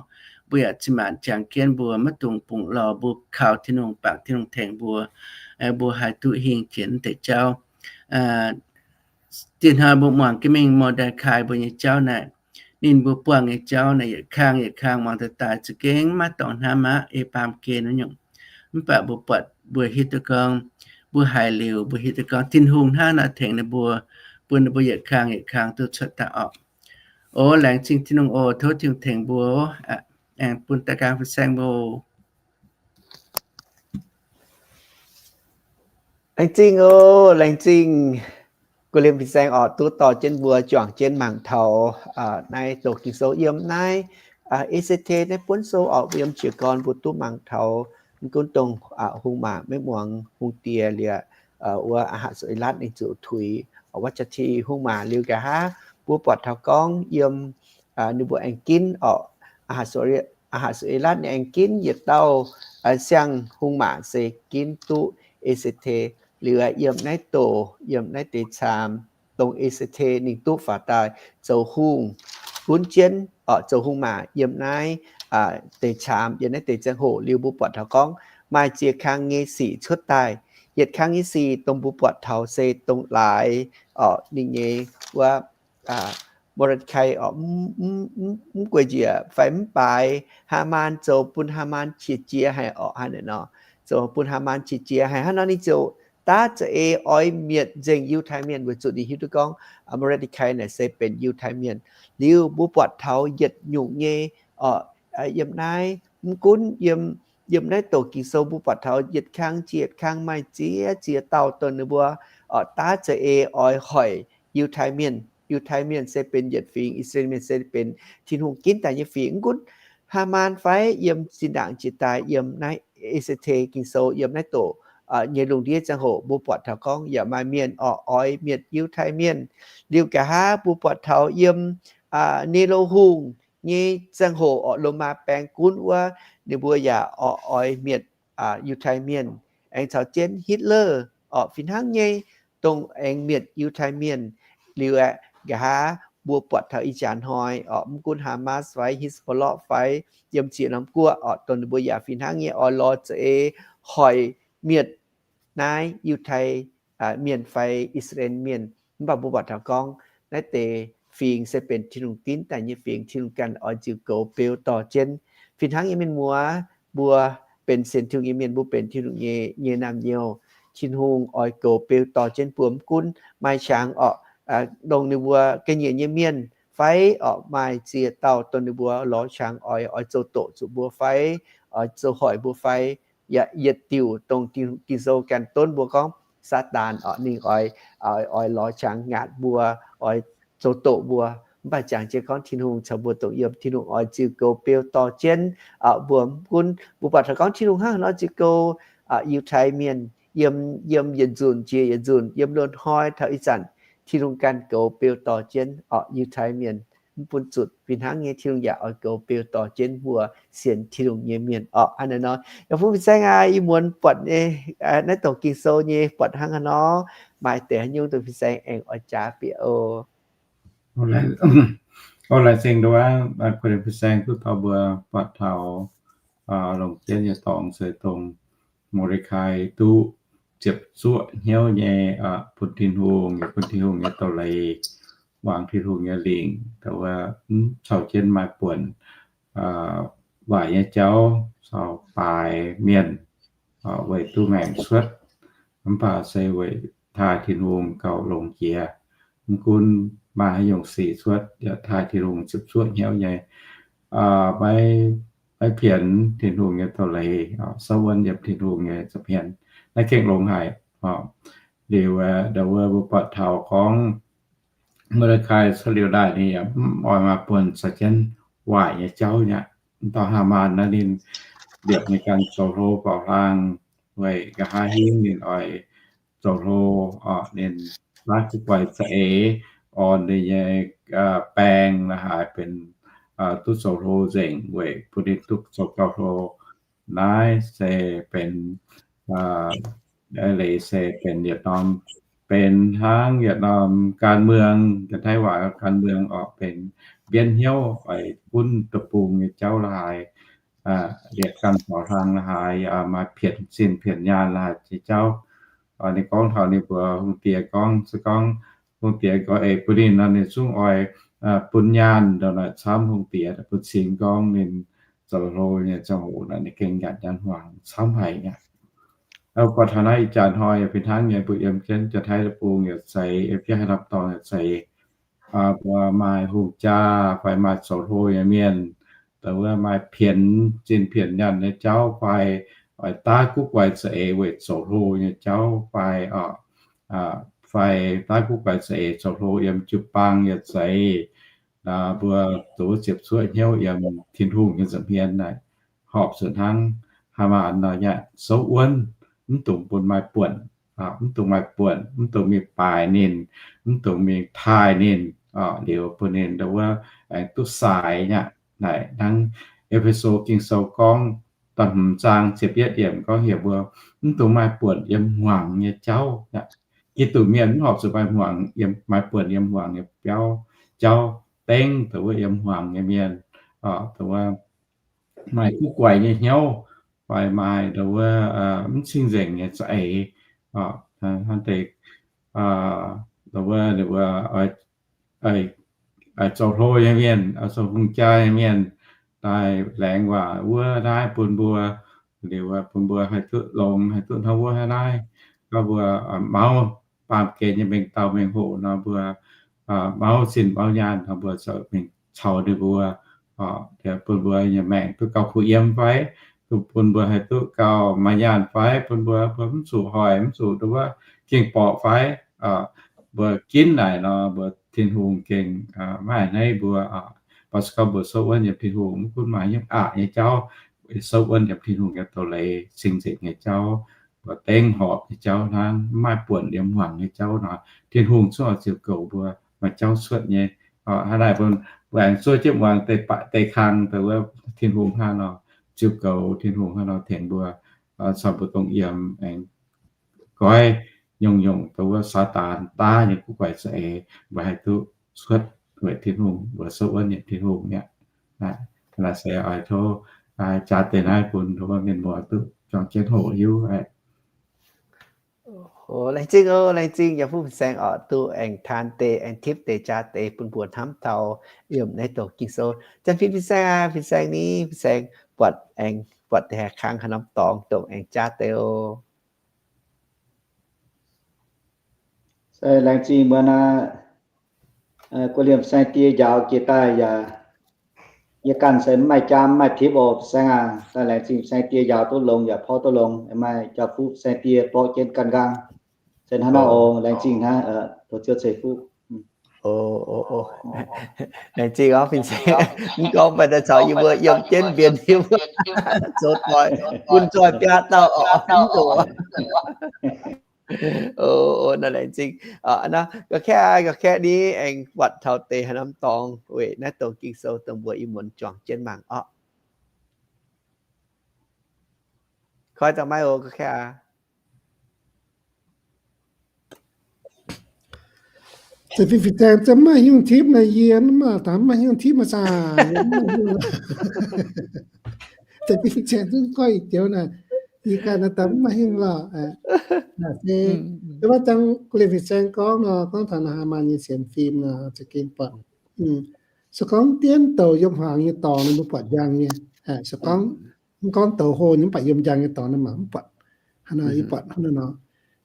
mbuo yaac zinh maanc jangx jienv mbuo maiv dungx bungx lorh, mbuo kaux Tin-Hungh, bangc Tin-Hungh tengx mbuo, mbuo haih duqv hingh jiex naaiv deix jauv. Diex hnoi mbuo muangx jienv mingh Mor^nde^kai mbuo nyei jauv naaic, ninh mbuo buangh nyei jauv naaic yietc kang yietc kang muangx daaih daaih za'gengh maiv dorngx hnamv aqv, ei baamh gen wuov nyungc. Mv baac mbuo buatc, mbuo hiuv duqv gorngv, mbuo haiz liuz mbuo hiuv duqv gorngv Tin-Hungh hnangv naaiv tengx ninh mbuo, bun ninh mbuo yietc kang yietc kang duqv cuotv daaih orqc. O laengz zingh Tin-Hungh oc. Tov Tin-Hungh tengx mbuo, aengx bun da'gaang fin-saeng mbuo. Laengz zingh oc, laengz zingh. Guv liemh fin-saeng orqc, duqv dorh jienv mbuo juangc jienv mangc taux naaiv doqc Ging-Sou yiem naaiv E C T naaiv buonv sou orqc, yiem jiez gorn mbuo duqv mangc taux mv gunv dongh hungh maac maiv muangx hungh diex liuz, wuov Aa^hatc^so^e^latv ninh zuqc tuix Vatjati hungh maac liuz nqa'haav, mbuo buatc taux gorngv yiem ninh mbuo aengx ginv orqc, Aa^hatc^so^e^latv ninh aengx ginv yietc dauh siang hungh maac se ginv duqv E^se^te. Liuz yiem naaiv doqc, yiem naaiv deix caamx, dongh E^se^te ninh duqv faaux daaih zoux hungh, gunv jienv orqc zoux hungh maac yiem naaiv deix caamx, yiem naaiv deix ziangh hoc. Liuz mbuo buatc taux gorngv maaih ziex kang nyei sic cuotv daaih. Yietc kang nyei sic dongh mbuo buatc taux se dongh laaix orqc ninh nyei wuov Mor^nde^kai orqc mv gueic njiec fai mv baaix Haamaan, zoux bun Haamaan qiex jiez haic orqc, hnangv naaic nor, zoux bun Haamaan qiex jiez haic. Hnangv nor ninh ziouc daav za'eix oix mietc nzengc Yiutai Mienh weic zuqc ninh hiuv duqv gorngv Mor^nde^kai naaic se benx Yiutai Mienh. Liuz mbuo buatc taux yietc nyungc nyei orqc, yiem naaiv mv gunv yiem, yiem naaiv doqc Ging-Sou mbuo buatc taux yietc kang jiex yietc kang maaih ziex ziex dauh dongh ninh mbuo orqc daav za'eix oix hoic Yiutai Mienh. Yiutai Mienh se benx yietc fingx, I^saa^laa^en Mienh se benx Tin-Hungh ginv daaih nyei fingx. Mv gunv Haamaan fai yiem zinh ndaangc jiex daaih yiem naaiv E^se^te Ging-Sou yiem naaiv doqc nyei lungh ndiev ziangh hoc, mbuo buatc taux gorngv yaac maaih mienh orqc oix mietc Yiutai Mienh. Liuz nqa'haav mbuo buatc taux yiem Ni^lo Hungh nyei ziangh hoc orqc, Lomaa baeng gunv wuov, ninh mbuo yaac orqc oix mietc Yiutai Mienh, aengx caux jienv Hitler orqc fih hnangv nyei, dongh aengx mietc Yiutai Mienh. Liuz aeqv, nqa'haav mbuo buatc taux ih jaax hnoi orqc, mv gunv Hamas fai Hezbollah fai yiem ziex norm guoqv orqc, dongh ninh mbuo yaac fih hnangv nyei oix lorz za'eix hoic mietc naaiv Yiutai Mienh fai I^saa^laa^en Mienh. Mv baac mbuo buatc taux gorngv naaiv deix fingx se benx Tin-Hungh ginv daaih nyei fingx, Tin-Hungh ganh oix nziux goux beu dorh jienv. Fih hnangv nyei, mienh muoz, mbuo benx sienx Tin-Hungh nyei mienh, mbuo benx Tin-Hungh nyei, nyei naamh nyouz. Tin-Hungh oix goux beu dorh jienv mbuo, mv gunv maaih qangx orqc, dongh ninh mbuo ga'nyiec nyei mienh fai orqc, maaih ziex dauh dongh ninh mbuo lorz qangx oix, oix zoux doqc zuqc mbuo fai, oix zoux hoic mbuo fai, yaac yietc diuc dongh Ging-Sou ganh donv mbuo gorngv Saadaan orqc, ninh oix, oix lorz qangx ngaatc mbuo, oix zoux doqc mbuo. Mv baac jangx jienv gorngv Tin-Hungh caux mbuo dongh yiem, Tin-Hungh oix nziux goux beu dorh jienv mbuo. Mv gunv mbuo buatc taux gorngv Tin-Hungh hnangv haaix nor nziux goux Yiutai Mienh yiem, yiem yietc nzunc jiex yietc nzunc, yiem loz-hnoi taux ih zanc, Tin-Hungh ganh goux beu dorh jienv orqc Yiutai Mienh. Mv bun zuqc fih hnangv nyei, Tin-Hungh yaac oix goux beu dorh jienv mbuo sienx Tin-Hungh nyei mienh orqc. Hnangv naaiv nor, yaac fungx fin-saeng aac, ih muonz buatc nyei, naaiv dongh Ging-Sou nyei buatc hnangv haaix nor, maaih deix haaix nyungc dongh fin-saeng aengx oix jaax bieqc oc. Oc, laengz zingh nduov, kuh fin-saeng duqv taux mbuo buatc taux longc jienv nyei dorngx se dongh Mor^nde^kai duqv ziepc zuoqv hnyouv nyei bun Tin-Hungh, bun Tin-Hungh nyei doz-leiz, muangx Tin-Hungh nyei lingc, dongh wuov mv caux jienv maaih buonc waaic nyei jauv caux baaix mienh weic duqv maengc cuotv, mv baac se weic taaih Tin-Hungh gauh longx jiex. Mv gunv maaih haaix nyungc sic cuotv, yaac taaih Tin-Hungh ziepc zuoqv hnyouv nyei, maiv pienx Tin-Hungh nyei doz-leiz, souv wuonv yiem Tin-Hungh nyei nza'hmien. Naaiv gengh longx haic. Liuz, dongh wuov mbuo buatc taux gorngv Mor^nde^kai cuotv liuz daaih ninh yaac mv oix maaih buonc caux jienv waaic nyei jauv nyei. Mv dauh Haamaan naaiv ninh liepc ninh ganh zoux hlo faaux hlaang, weic nqa'haav hingv ninh oix zoux hlo, ninh naaiv guv guaix za'eix orn ninh nyei baeng la'haaix benx duqv zoux hlo nzengc weic bun ninh duqv zoux gauh hlo. Naaiv se benx leiz se benx yietc norm, benx hnangv yietc norm การเมือง, Janx-Taiv waac การเมือง orqc, benx mbienv hnyouv oix gunv deic-bung nyei jauv la'haaix, liepc ganh faaux hlaang la'haaix, yaac maaih pienx zinh pienx nyaanh la'haaix nyei jauv. Ninh gorngv taux ninh mbuox hungh diex gorngv, se gorngv hungh diex gorngv eix bun ninh nor, ninh zungv oix bun nyaanh ndongc naaic camv hungh diex, bun cing gorngv ninh zoux hlo nyei ziangh hoc naaic ninh gengh nyanc nyaanh hmuangx camv haic aqv. Buatc taux naaiv ih jaax hnoi yaac fih hnangv nyei, mbuo yiem jienv Janx-Taiv deic-bung yaac zeiz, yiem jienv haaix norm dorngx yaac zeiz, mbuo maaih hungh jaa fai maaih zoux hlo nyei mienh, dongh wuov maaih pienx zinh pienx nyaanh nyei jauv fai oix daav guv guaix za'eix weic zoux hlo nyei jauv fai, fai daav guv guaix za'eix zoux hlo yiem jiu-baang yaac zeiz, mbuo dongh wuov ziepc zuoqv hnyouv yiem Tin-Hungh nyei nza'hmien naaic, horpc zuqc hnangv Haamaan nor nyei, souv wuonv, mv dungx bun maaih buonc, mv dungx maaih buonc, mv dungx mingh baaix ninh, mv dungx mingh taaih ninh, liuz bun ninh dongh wuov aengx duqv saaix nyei. Naaic hnangv E^fe^so Ging-Sou gorngv da'hmz zaang ziepc yietv yiemc gorngv heuc mbuo mv dungx maaih buonc yiem hmuangx nyei jauv. Giduc mienh mv horpc zuqc maaih hmuangx, maaih buonc yiem hmuangx nyei biauv, jauv, dengv dongh wuov yiem hmuangx nyei mienh, dongh wuov maaih guv guaix nyei hnyouv, fai maaih dongh wuov mv cing-nzengc nyei za'eix, hnangv deix, dongh wuov, dongh wuov zoux hlo nyei mienh, zoux hungh jaa nyei mienh, daaih laengz waac wuov naaiv bun mbuo, liuz bun mbuo haih duqv longx, haih duqv hnangv wuov hnangv naaiv. Gorngv mbuo mauv baamh gen nyei mengh dauh mengh hoc nor, mbuo mauv zinh mauv nyaanh nor, mbuo zoux mingh caux ninh mbuo, bun mbuo nyei maengc duqv gauh kuh yiem fai, bun mbuo haih duqv gauh maaih nyaanh fai, bun mbuo, mbuo mv zuqc hoic, mv zuqc dongh wuov gengh borqc fai, mbuo ginv naaic nor, mbuo Tin-Hungh gengh maiv haiz hneiv mbuo. Mv baac se gorngv mbuo souv wuonv yiem Tin-Hungh, mv gunv maaih hnyouv aqc nyei jauv, souv wuonv yiem Tin-Hungh nyei doz-leiz, cing-nzengc nyei jauv, buatc dengv horpc nyei jauv hnangv, mv maaih buonc yiem hmuangx nyei jauv nor, Tin-Hungh zungv oix ziux goux mbuo maaih jauv cuotv nyei. Hnangv naaic mbuo, mbuo aengx zuov jienv muangx deix, deix kang dongh wuov Tin-Hungh hnangv nor ziux goux, Tin-Hungh hnangv nor tengx mbuo, corc mbuo dongh yiem aengx goiv nyungc-nyungc dongh wuov Saadaan daav nyei guv guaix za'eix, mbuo haih duqv cuotv weic Tin-Hungh, mbuo souv wuonv nyei Tin-Hungh mi'aqv. Naaiv se oix tov jaax deix naaiv bun mienh muoz duqv juangc jienv hoqc hiuv. Laengz zingh oc, laengz zingh yaac fuqv fin-saeng oc, duqv aengx taan deix, aengx tipv deix jaax deix bun mbuo hnamv taux yiem naaiv dongh Ging-Sou. Janx-Fin fin-saeng aac, fin-saeng ni, fin-saeng buatc aengx buatc deix haaix kang haaix norm dorngx dongh aengx jaax deix oc. Se laengz zingh mbuo naaiv, guei liemh saeng-die njaaux jiex daaih yaac, yie ganh se mv maaih jaam mv maaih tipv oc, fin-saeng aac. Daaih laengz zingh fin-saeng die njaaux duqv longx yaac porv duqv longx, maaih jaa-fuqv fin-saeng die borqv jienv ganh nqaang. Se hnangv naaiv oc, laengz zingh hnangv, tov Ziouv ceix fuqv. Laengz zingh orv fin-saeng. Mv gorngv mv baac daaih caux yie mbuo yiem jienv mbienx yie mbuo zoux doic, bun zoih biaa dauh oc, mv ndoqc. Naaiv laengz zingh. Ga'kaeqv aac, ga'kaeqv ni aengx buatc taux deix haaix norm dorngx weic naaiv dongh Ging-Sou dongh mbuo ih muonz juangc jienv mangc orqc. Koi daaih maiv oc, ga'kaeqv aac. Fin-saeng za'gengh maiv hiuv tipv naaic, yie mv maaih dangx maiv hiuv tipv maaih zaah. Fin-saeng zungv goiv ih joux naaic, yie ganh naaic daaih mv maaih hiuv lorqc. Naaic se, wuov dangh guei liemh fin-saeng gorngv nor, gorngv taux naaic Haamaan nyei sienx fim nor, za'gengh buatc. Se gorngv dienv douc yiem hmuangx nyei dorngx nor mbuo buatc njang nyei. Se gorngv, mv gorngv douc hlo nyei mv baac yiem njang nyei dorngx nor mangc mv buatc. Hnangv nor yie buatc hnangv nor.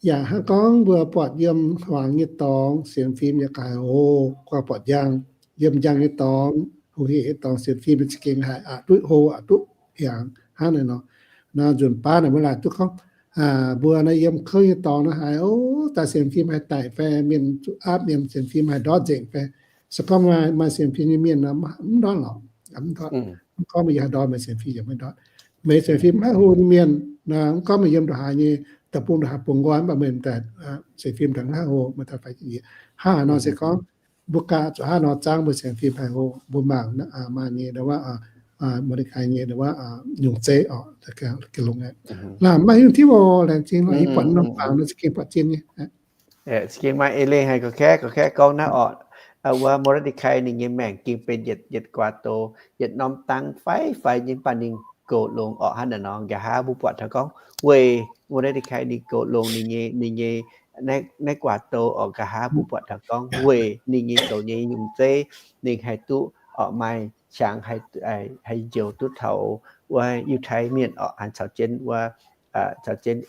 Yaac hnangv gorngv mbuo buatc yiem hmuangx nyei dorngx sienx fim yaac ga'haaix hlo, guaax buatc njang. Yiem njang nyei dorngx, hungh hec nyei dorngx sienx fim za'gengh haih aqc duqv hlo aqc duqv hiaangx hnangv naaic nor. Nor nzunc baav naaic mbuo laaic duqv gorngv, mbuo naaiv yiem kouv nyei dorngx naaiv haiz, o, daaih sienx fim haih daic fai mienh zuqc aapv mienh sienx fim haih ndortv nzengc fai. Se gorngv maaih sienx fim nyei mienh nor mv ndortv lorqc. Mv ndortv. Mv gorngv meih yiem haaix ndorm meih sienx fim yaac maiv ndortv. Meih sienx fim mv haih hlo nyei mienh nor, mv gorngv meih yiem ndongc haaix nyei deic-bung, ndongc haaix bungx nqoi, mv baac meih daaih sienx fim daaih mv haih hlo, meih daaih fai jiex. Hnangv haaix nor se gorngv mbuo ganh zuqc hnangv nor zaangv mbuo sienx fim haih hlo, mbuo mangc Haamaan nyei, ndau wuov Mor^nde^kai nyei, ndau wuov nyungc zeiv oc, ga'longx aqv. Laamh maiv hiuv tipv oc, laengz zingh oc, yie buatc norm bangc nor za'gengh buatc zien nyei. Za'gengh maaih eix leiz haiz gorqv-kaeqv, gorqv-kaeqv gorngv naaiv orqc, wuov Mor^nde^kai ninh nyei maengc gengh benx yietc, yietc guaax douz, yietc norm dang fai, fai nyei, mv baac ninh goux longx orqc. Hnangv naaic nor, nqa'haav mbuo buatc taux gorngv weic Mor^nde^kai ninh goux longx ninh nyei, ninh nyei naaiv guaax douz orqc, nqa'haav mbuo buatc taux gorngv weic ninh nyei zoux nyei nyungc zeiv, ninh haih duqv orqc maaih qangx haih, haih njoux duqv taux wuov Yiutai Mienh orqc, an caux jienv wuov, caux jienv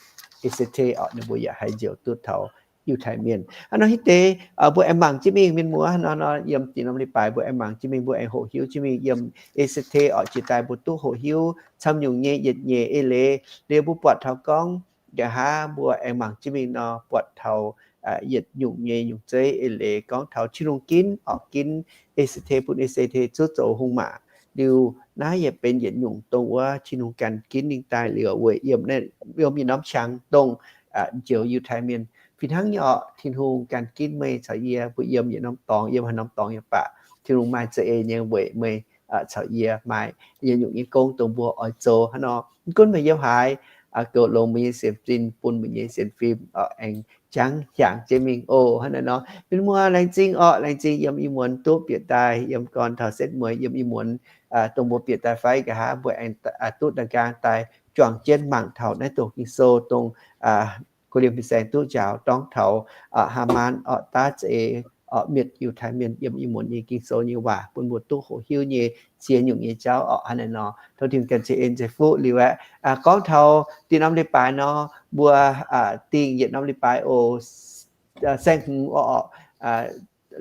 Ese^te orqc, ninh mbuo yaac haih njoux duqv taux Yiutai Mienh. Hnangv nor hitv deix mbuo aengx mangc jienv mingh, mienh muoz, hnangv nor yiem dinh norm leiz-baaix mbuo aengx mangc jienv mingh, mbuo aengx hoqc hiuv jienv mingh yiem Ese^te orqc jiex daaih mbuo duqv hoqc hiuv camv nyungc nyei yietc nyeic eix leiz. Liuz mbuo buatc taux gorngv nqa'haav mbuo aengx mangc jienv mingh nor, buatc taux yietc nyungc nyei nyungc zeiv eix leiz gorngv taux Tin-Hungh ginv orqc, ginv Ese^te, bun Ese^te zuqc zoux hungh maac. Liuz naaiv yaac benx yietc nyungc dongh wuov Tin-Hungh ganh ginv ninh daaih liuz weic yiem, yiem yietc norm qangx dongh njoux Yiutai Mienh. Fih hnangv nyei orqc, Tin-Hungh ganh ginv meih caux yie mbuo yiem yietc norm dorngx, yiem haaix norm dorngx yaac baac, Tin-Hungh maaih za'eix nyei weic meih caux yie maaih yietc nyungc nyei gong dongh mbuo oix zoux hnangv nor. Mv gunv meih yiem haaix, goux longx meih nyei sienx fim, bun meih nyei sienx fim aengx jangv hiaangx jienv mingh oc. Hnangv naaiv nor, mienh muoz, laengz zingh orqc, laengz zingh yiem ih muonz duqv bieqc daaih yiem gorn taux setv mueiz yiem ih muonz, dongh mbuo bieqc daaih fai nqa'haav mbuo aengx duqv da'nqaang daaih juangc jienv mangc taux naaiv dongh Ging-Sou dongh guei liemh fin-saeng duqv njaaux dorngv taux Haamaan orqc daav za'eix orqc mietc Yiutai Mienh yiem ih muonz nyei Ging-Sou nyei waac bun mbuo duqv hoqc hiuv nyei ziex nyungc nyei jauv orqc. Hnangv naaiv nor, tov Tin-Hungh ganh ceix en ceix fuqv liuz aeqv, gorngv taux dinh norm leiz-baaix nor, mbuo dingh yietc norm leiz-baaix oc, saeng-hmz orqc,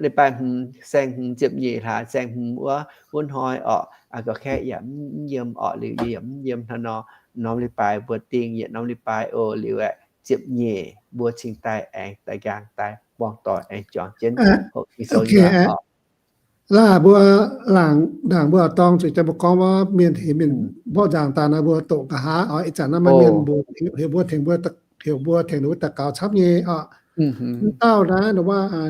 leiz-baaix hmz, saeng-hmz ziepc nyeic hlaax saeng-hmz wuov, wuov hnoi orqc, gorqv-kaeqv yaac mv yiem orqc, liuz yie yaac mv yiem hnangv nor. Norm leiz-baaix mbuo dingh yietc norm leiz-baaix oc, liuz aeqv, ziepc nyeic mbuo cingx daaih aengx da'nqaang daaih buangh doic aengx juangc jienv hoqc Ging-Sou nyei waac. Laah mbuo laangc ndaangc mbuo dorng zuqc jang mbuo gorngv wuov mienh heuc mienh mborqv nzaangc daaih nor, mbuo doqc nqa'haav oc. Ih zanc naaiv maaih mienh mbuox heuc mbuo tengx mbuo heuc mbuo tengx ninh mbuo daux gaux camv nyei oc. Wuov dauh naaiv,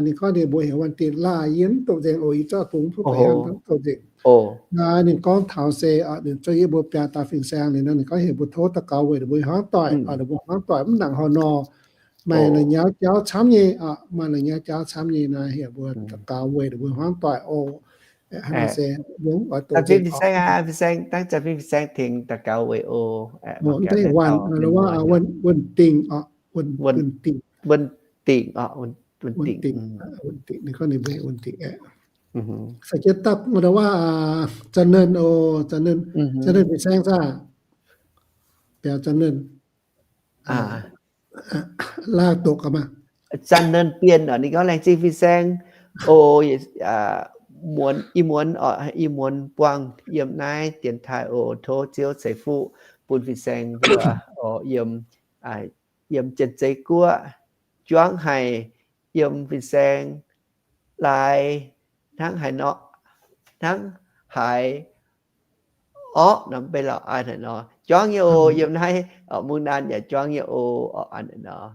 ninh gorngv ninh mbuo heuc วันติ่ง laah, yie mv doqc nzengc oc, yie zorqv bungx mv baac yie mv doqc nzengc. Naaiv ninh gorngv taux se ninh zungv yie mbuo biaa dauh fin-saeng liuz nor, ninh gorngv heuc mbuo tov daux gaux weic ninh mbuo hmuangv doic, ninh mbuo hmuangv doic mv nangc haaix nor. Maaih la'nyauv jauv camv nyei, maaih la'nyauv jauv camv nyei naaiv heuc mbuo daux gaux weic ninh mbuo hmuangv doic oc. Fin-saeng, fin-saeng, dangh fin-saeng tengx daux gaux weic oc. วันติ่ง oc, วันติ่ง oc, วันติ่ง ninh gorngv ninh mbuo วันติ่ง aeqv. Sa jienv dapv wuov เจริญ oc, เจริญ fin-saeng saah? Biaux เจริญ laah doqc gaax maah. เจริญ Bienh oc, ninh gorngv laengz zingh fin-saeng oc, muonz, ih muonz oc, ih muonz buangh yiem naaiv dienx taaih oc. Tov Ziouv ceix fuqv bun fin-saeng mbuo oc, yiem, yiem Janx-Zei Guoqv juangv haic, yiem fin-saeng laaix hnangv haaix nor, hnangv haaix orqv nor, mv bei lorqc, a'hneiv nor juangv nyei oc. Yiem naaiv oc, Mungv Naan yaac juangv nyei oc, a'hneiv nor.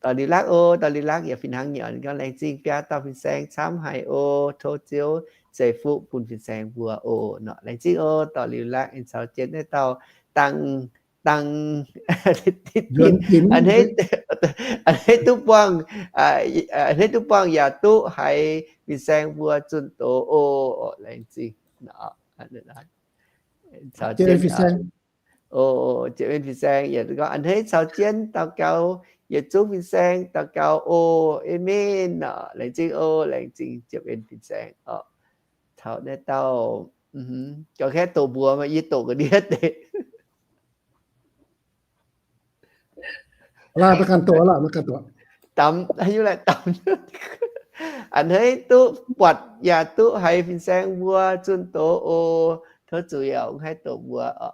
Dorh liuz lakv oc, dorh liuz lakv yaac fih hnangv nyei oc. Ninh gorngv laengz zingh biaa dauh fin-saeng camv haic oc. Tov Ziouv ceix fuqv bun fin-saeng mbuo oc nor. Laengz zingh oc. Dorh liuz lakv aengx caux jienv naaiv dauh dangh, dangh, a'hneiv duqv buangh, a'hneiv duqv buangh yaac duqv haiz fin-saeng mbuo zunh doz oc. Laengz zingh. Caux jienv, o, ziepc en fin-saeng yaac gorngv a'hneiv caux jienv daux gaux, yietc zungv fin-saeng daux gaux oc. Aamen nor. Laengz zingh oc, laengz zingh ziepc en fin-saeng oc. Taux naaiv dauh, gauh kaeqv doqc mbuox maaih yie doqc ga'ndiev deix. A'hneiv duqv buatc yaac duqv haiz fin-saeng mbuo zunh doz oc. Tov zuqc yaac mv haih doqc mbuox oc.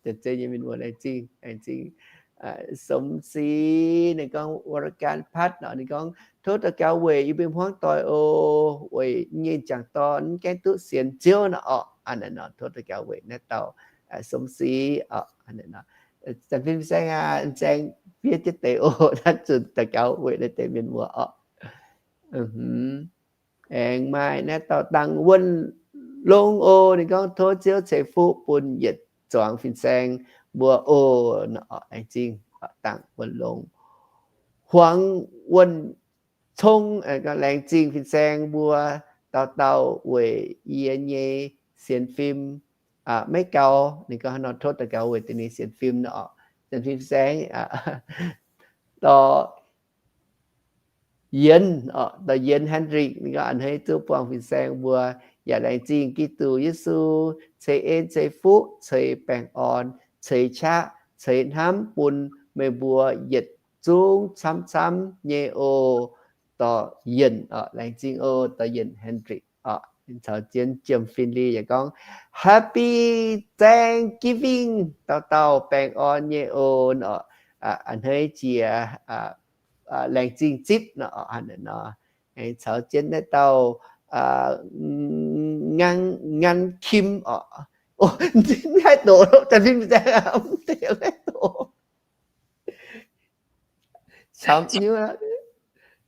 Janx-Zei nyei mienh muoz, laengz zingh, laengz zingh. Sumc Sic ninh gorngv วรการพัฒน์ nor, ninh gorngv tov daux gaux weic yie mbuo hmuangv doic oc, weic yie nyei m'jangc dorn mv gaengh duqv sienx Ziouv nor oc. A'hneiv nor, tov daux gaux weic naaiv dauh Sumc Sic oc. Janx-Fim fin-saeng aac, fin-saeng fiev jienv deix oc. Naaiv zunc daux gaux weic naaiv deix mienh muoz oc. Aengx maaih naaiv dauh Dangh Wuonh Longh oc, ninh gorngv tov Ziouv ceix fuqv bun yietc zuangx fin-saeng mbuo oc. Laengz zingh Dangh Wuonh Longh. Huangx Wuonh Cong, laengz zingh fin-saeng mbuo dauh dauh weic yie nyei sienx fim maiv gaux. Ninh gorngv haaix nor, tov daux gaux weic deix ninh sienx fim nor. Sienx fim fin-saeng dorh Yienx, dorh Yienx Hendrik, ninh gorngv a'hneiv duqv buangh fin-saeng mbuo, yaac laengz zingh Giduc Yesu ceix en ceix fuqv, ceix baengh orn, ceix qaqv, ceix hnamv bun meih mbuo yietc zungv camv-camv nyei oc. Dorh Yienx, laengz zingh oc, dorh Yienx Hendrik oc. Caux jienv Jiem Fin Li yaac gorngv Happy Thanksgiving, dauh dauh baengh orn nyei oc. A'hneiv jiex laengz zingh zipv nor. Caux jienv naaiv dauh Ngan Kim oc. Mv haih doqc, Janx-Fim fin-saeng mv haih doqc. Camv hiuv,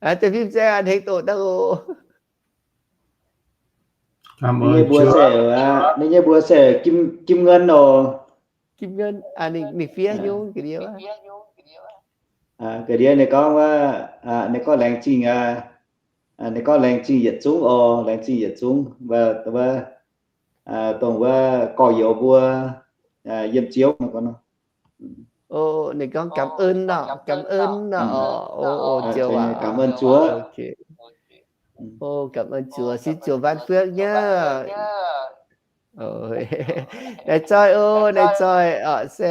Janx-Fim fin-saeng a'hneiv doqc dangh oc. Ninh nyei mbuox se, ninh nyei mbuox se Kim Ngân oc. Ninh fiev nyungc ga'ndiev, ga'ndiev ninh gorngv, ninh gorngv laengz zingh, ninh gorngv laengz zingh yietc zungv oc, laengz zingh yietc zungv, dongh wuov gorx-youz mbuo yiem Ziouv nor. Ninh gorngv cảm ơn nor, cảm ơn nor. Ziouc, cảm ơn Chúa. Cảm ơn Chúa, xin Chúa ban phước nhá. Naaiv zoih oc, naaiv zoih oc, se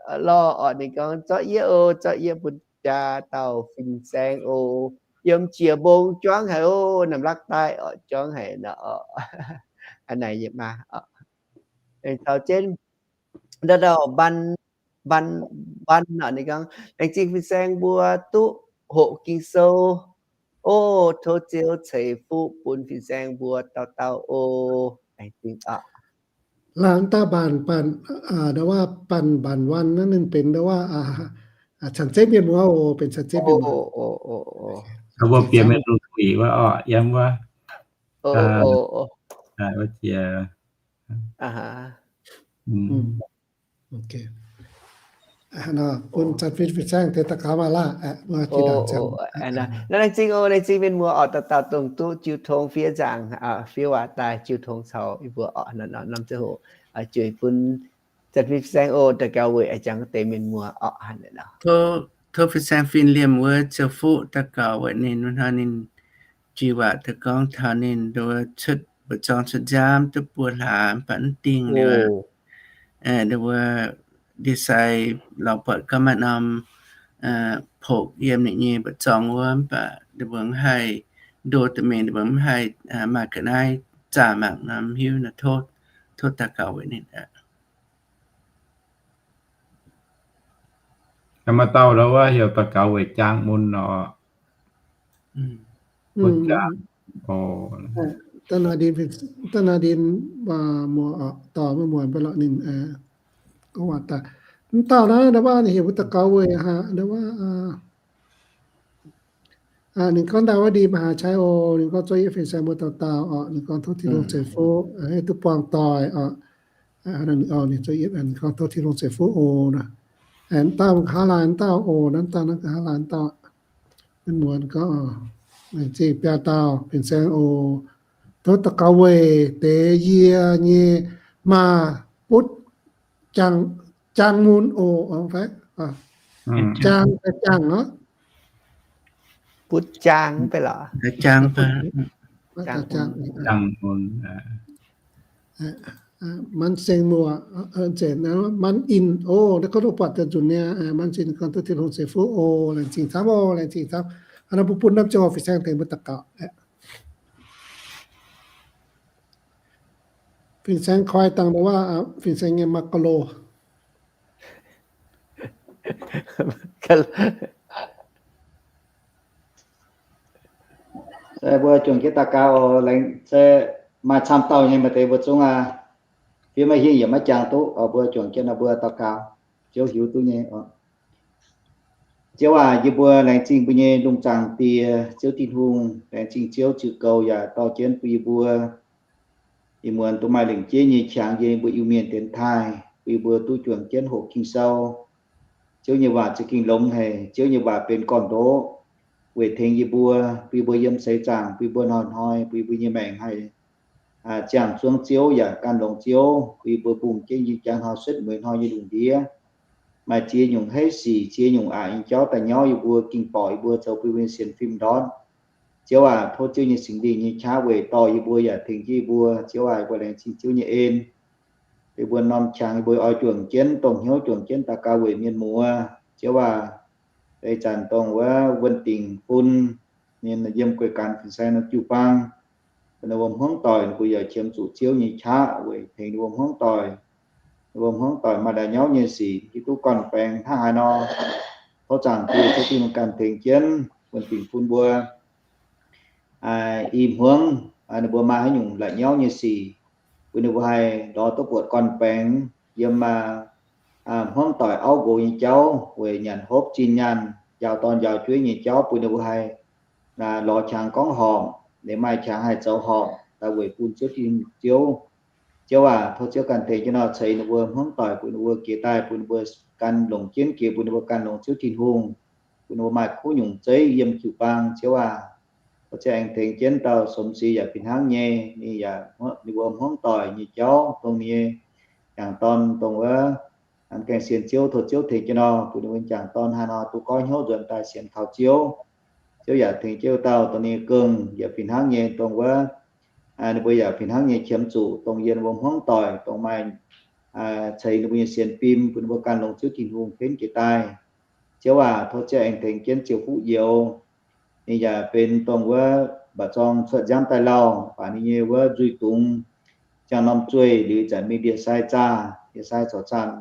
lorh oc. Ninh gorngv zorqv yie oc, zorqv yie bun jaa dauh fin-saeng oc. Yiem jiex mbong juangv haic oc, namx lakv daaih oc, juangv haic nor oc. A'naaiv nyei maah oc. Caux jienv dauh dauh Mban, Mban, Mban nor, ninh gorngv laengz zingh fin-saeng mbuo duqv hoqc Ging-Sou oc. Tov Ziouv ceix fuqv bun fin-saeng mbuo dauh dauh oc. Laengz zingh oc. Laangz daaih mbanc, mbanc, ndau wuov mbanc, mbanc วัน naaiv ninh benx ndau wuov caux zeiv mienh muoz oc, benx caux zeiv mienh muoz. Mbuo bieqc mienh lungh tuix wuov orqc, yiem wuov, wuov jiex. Bun Janx-Fin Fin-Saeng tengx daux gaux maah laah. Naaiv laengz zingh oc, laengz zingh mienh muoz orqc, dauh dauh dongh duqv jiu tong fiev nzaangc, fiev waac daaih jiu tong caux yie mbuo orqc, norm ziangh hoc juix bun Janx-Fin Fin-Saeng oc, daux gaux weic jangx deix mienh muoz orqc. Tov Fin-Saeng fin-liemh wuov ziouc fuqv daux gaux weic ninh, hnangv ninh jiex waac daaih gorngv taux ninh nduov cuotv mbu'zorng cuotv nziaamv duqv buo hlaax mv baac mv dingh liuz, nduov ndie-sai lorz buatc gorngv maaih norm porqc yiem ninh nyei mbu'zorng wuov, mv baac ninh mbuo mv haih nduov da'mengh, ninh mbuo mv haih maaih ga'naaiv zaah mangc norm hiuv nor, tov, tov daux gaux weic ninh aqv. Maaih dauh ndau wuov heuc daux gaux weic jaang mun nor. Da'naaiv ndin, da'naaiv ndin muoz dorh maiv muonc mv baac lorqc ninh gorngv waac daaih. Mv dauh naaiv ndau wuov ninh heuc mbuo daux gaux weic haic ndau wuov ninh gorngv ndau wuov ndin maiv haaix cai oc. Ninh gorngv zuov yietv Fin-Saeng mbuo dauh dauh orqc. Ninh gorngv tov Tin-Hungh ceix fuqv duqv buangh doic orqc. Ninh zuov yietv ninh gorngv tov Tin-Hungh ceix fuqv oc nor. Dauh nqa'haav laai dauh oc, naaiv dauh naaiv nqa'haav laai dauh. Mienh muoz gorngv, laengz zingh biaa dauh Fin-Saeng oc. Tov daux gaux weic deix yie nyei maah butv jaang mun oc. Jaang, jaang nor. Butv jaang, jaang, jaang mun. Manv Seng muoz, Manv In oc, naaiv gorngv duqv buatc daaih nzunc niaa. Manv Seng gorngv tov Tin-Hungh ceix fuqv oc, laengz zingh camv oc, laengz zingh camv. Hnangv naaiv mbuo bun norm ziangh hoc Fin-Saeng tengx mbuo daux gaux. Fin-Saeng koi dangh ndau wuov, Fin-Saeng nyei maqv ga'lo. Mbuo juangc jienv daux gaux oc. Laengz se maaih camv dauh nyei maaih deix mbuo zungv aqv. Fiev maiv hingh yaac maiv jangx duqv oc. Mbuo juangc jienv nor mbuo daux gaux, Ziouv hiuv duqv nyei oc. Ziouv aac, yie mbuo laengz zingh mbuo nyei lungh zaangc Die, Ziouv Tin-Hungh. Laengz zingh Ziouv ziux goux yaac dorh jienv bun yie mbuo ih muonz duqv maaih lengc jeiv nyei qangx yie mbuo Iu-Mienh dienx taaih, bun yie mbuo duqv juangc jienv hoqc Ging-Sou. Ziouv nyei waac za'gengh longx haic. Ziouv nyei waac benx gorn-ndoqv weic tengx yie mbuo, bun yie mbuo yiem seix zaangc, bun yie mbuo hnoi-hnoi, bun yie mbuo nyei maengc haih ziangh zuangx Ziouv yaac gan longx Ziouv, bun yie mbuo mbungh jienv yie jaax hnoi suotv mueiz hnoi nyei lungh ndiev maaih ziex nyungc heiv sic, ziex nyungc aqc nyei jauv daaih nyauv yie mbuo, ging borqc yie mbuo zoux bun yie mbuo sienx fim ndortv. Ziouv aac, tov Ziouv nyei Singx Lingh nyei qaqv weic dorh yie mbuo yaac tengx jienv yie mbuo. Ziouv aac, yie mbuo laengz zingh Ziouv nyei en. Yie mbuo norm qangx yie mbuo oix juangc jienv dongh hnyouv juangc jienv daux gaux weic mienh muoz. Ziouv aac, ih zanc dongh wuov Wuonh Dingc Fun, ninh yiem guei ganh Fin-Saeng norm jiu-baang, ninh mbuo hmuangv doic ninh mbuo yaac qiemx zuqc Ziouv nyei qaqv weic tengx ninh mbuo hmuangv doic. Ninh mbuo hmuangv doic maaih la'nyauv nyei sic, hiuv duqv gorn-baengx hnangv haaix nor. Tov Zaangc Diex Ziouv Tin-Hungh ganh tengx jienv Wuonh Dingc Fun mbuo i hmuangv, ninh mbuo maaih haaix nyungc la'nyauv nyei sic, bun ninh mbuo haih lorz duqv buatc gorn-baengx yiem hmuangv doic auv nqox nyei jauv weic nyanc hopv zinh nyaanh, njaaux dorn njaaux jueiv nyei jauv, bun ninh mbuo haih lorz qangx gorngv horpc, ninh maaih qangx haih zoux horpc daaih weic bun Ziouv Tin-Hungh Ziouv. Ziouv aac, tov Ziouv ganh tengx jienv nor ceix ninh mbuo hmuangv doic, bun ninh mbuo jiex daaih, bun ninh mbuo gan longc jienv jiex, bun ninh mbuo gan longc Ziouv Tin-Hungh, bun ninh mbuo maaih kuv nyungc zeiv yiem jiu-baang. Ziouv aac, tov Ziouv aengx tengx jienv dauh Somx Sic yaac fih hnangv nyei, ninh yaac, ninh mbuo hmuangv doic nyei jauv dongh ninh nyei jangc dorn dongh wuov mv gaengh sienx Ziouv, tov Ziouv tengx jienv nor, bun ninh mbuo jangc dorn haaix nor duqv goiv hnyouv nzuonx daaih sienx kaux Ziouv. Ziouv yaac tengx jienv dauh dongh ninh gengh yaac fih hnangv nyei dongh wuov, ninh mbuo yaac fih hnangv nyei qiemx zuqc dongh yie ninh mbuo hmuangv doic dongh maaih ceix ninh mbuo nyei sienx fim, bun ninh mbuo ganh longx Ziouv Tin-Hungh henv jiex daaih. Ziouv aac, tov Ziouv aengx tengx jienv Ziouv Fuqv Youz. Ninh yaac benx dongh wuov mba'zorng cuotv nziaamv daaih lauh, baac ninh nyei wuov nzuih dungz ziangh norm zueih liuz, zanc mingh ndie-sai zaah, ndie-sai corc zanc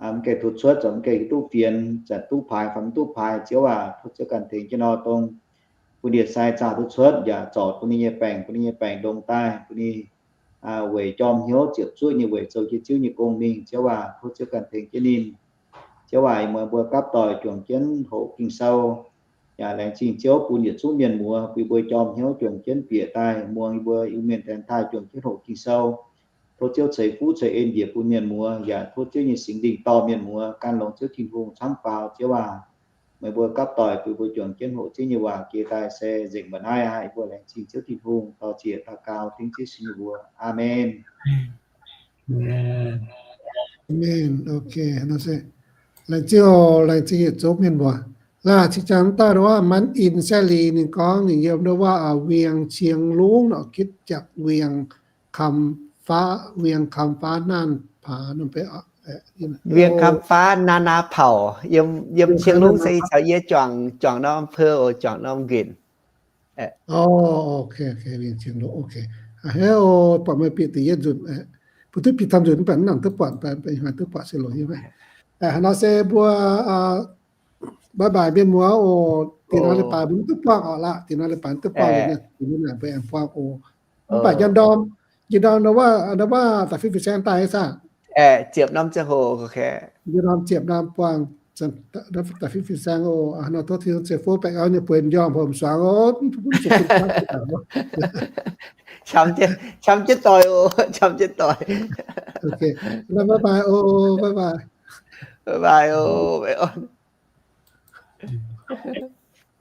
mv gaengh tov cuotv, corc mv gaengh hiuv duqv fienx, zanc duqv paaix fai mv duqv paaix. Ziouv aac, tov Ziouv ganh tengx jienv nor dongh bun ndie-sai zaah duqv cuotv, yaac zorc bun ninh nyei baengc, bun ninh nyei baengc longx daaih, bun ninh weic jorm hnyouv ziepc zuoqv nyei weic zoux jienv Ziouv nyei gong mingh. Ziouv aac, tov Ziouv ganh tengx jienv ninh. Ziouv aac, meih mbuo gapv doic juangc jienv hoqc Ging-Sou, yaac laengz zingh Ziouv bun yietc zungv mienh muoz, bun mbuo jorm hnyouv juangc jienv bieqc daaih muangx yie mbuo Iu-Mienh daengx daaih juangc jienv hoqc Ging-Sou. Tov Ziouv ceix fuqv ceix en njiec bun mienh muoz, yaac tov Ziouv nyei Singx Lingh dorh mienh muoz gan longx Ziouv Tin-Hungh camv faaux. Ziouv aac, meih mbuo gapv doic bun mbuo juangc jienv hoqc Ziouv nyei waac jiex daaih se nzengc mba'naaiv aqv. Yie mbuo laengz zingh Ziouv Tin-Hungh, dor-ziec daux gaux dengv Ziouv Yesu nyei mbuox. Aamen. Aamen. Ok, laengz zingh, laengz zingh yietc zungv mienh mbuo. Laaih cing jangx daaih nduov waac มันอินแสนดี ninh gorngv ninh yiem nduov waac เวียงเชียงรุ้ง nor, คริสตจักร เวียงคำฟ้า เวียงคำฟ้า น่านผา nor. เวียงคำฟ้า นานาเผ่า yiem Cien Lungv se caux yie juangc, juangc norm อำเภอ oc, juangc norm nqenc. Ok, ok, เวียงเชียงรุ้ง ok. A'hneiv oc, buatc meih bieqc da'yietv nzunc, bun duqv bieqc camv nzunc mv baac mv nangc duqv buatc, baac ih hmai duqv buatc se longx nyei. Hnangv nor se mbuo bye bye mienh muoz oc. Dinh hnoi leiz-baaix mbuo mv duqv buangh oc laaih, dinh hnoi leiz-baaix mv duqv buangh, dinh hnoi mbuo aengx buangh oc. Mv baac njang ndorm, njang ndorm nor waac, nor waac da'feix fin-saeng daaih nyei saah? Ziepc norm ziangh hoc, njang ndorm ziepc norm buangh da'feix fin-saeng oc. Nor tov Tin-Hungh ceix fuqv baengh orn nyei bueix m'njormh hopv m'suangx oc. Qam jienv doic oc, qam jienv doic. Ok, bye bye oc, bye bye. Bye bye oc, baengh orn.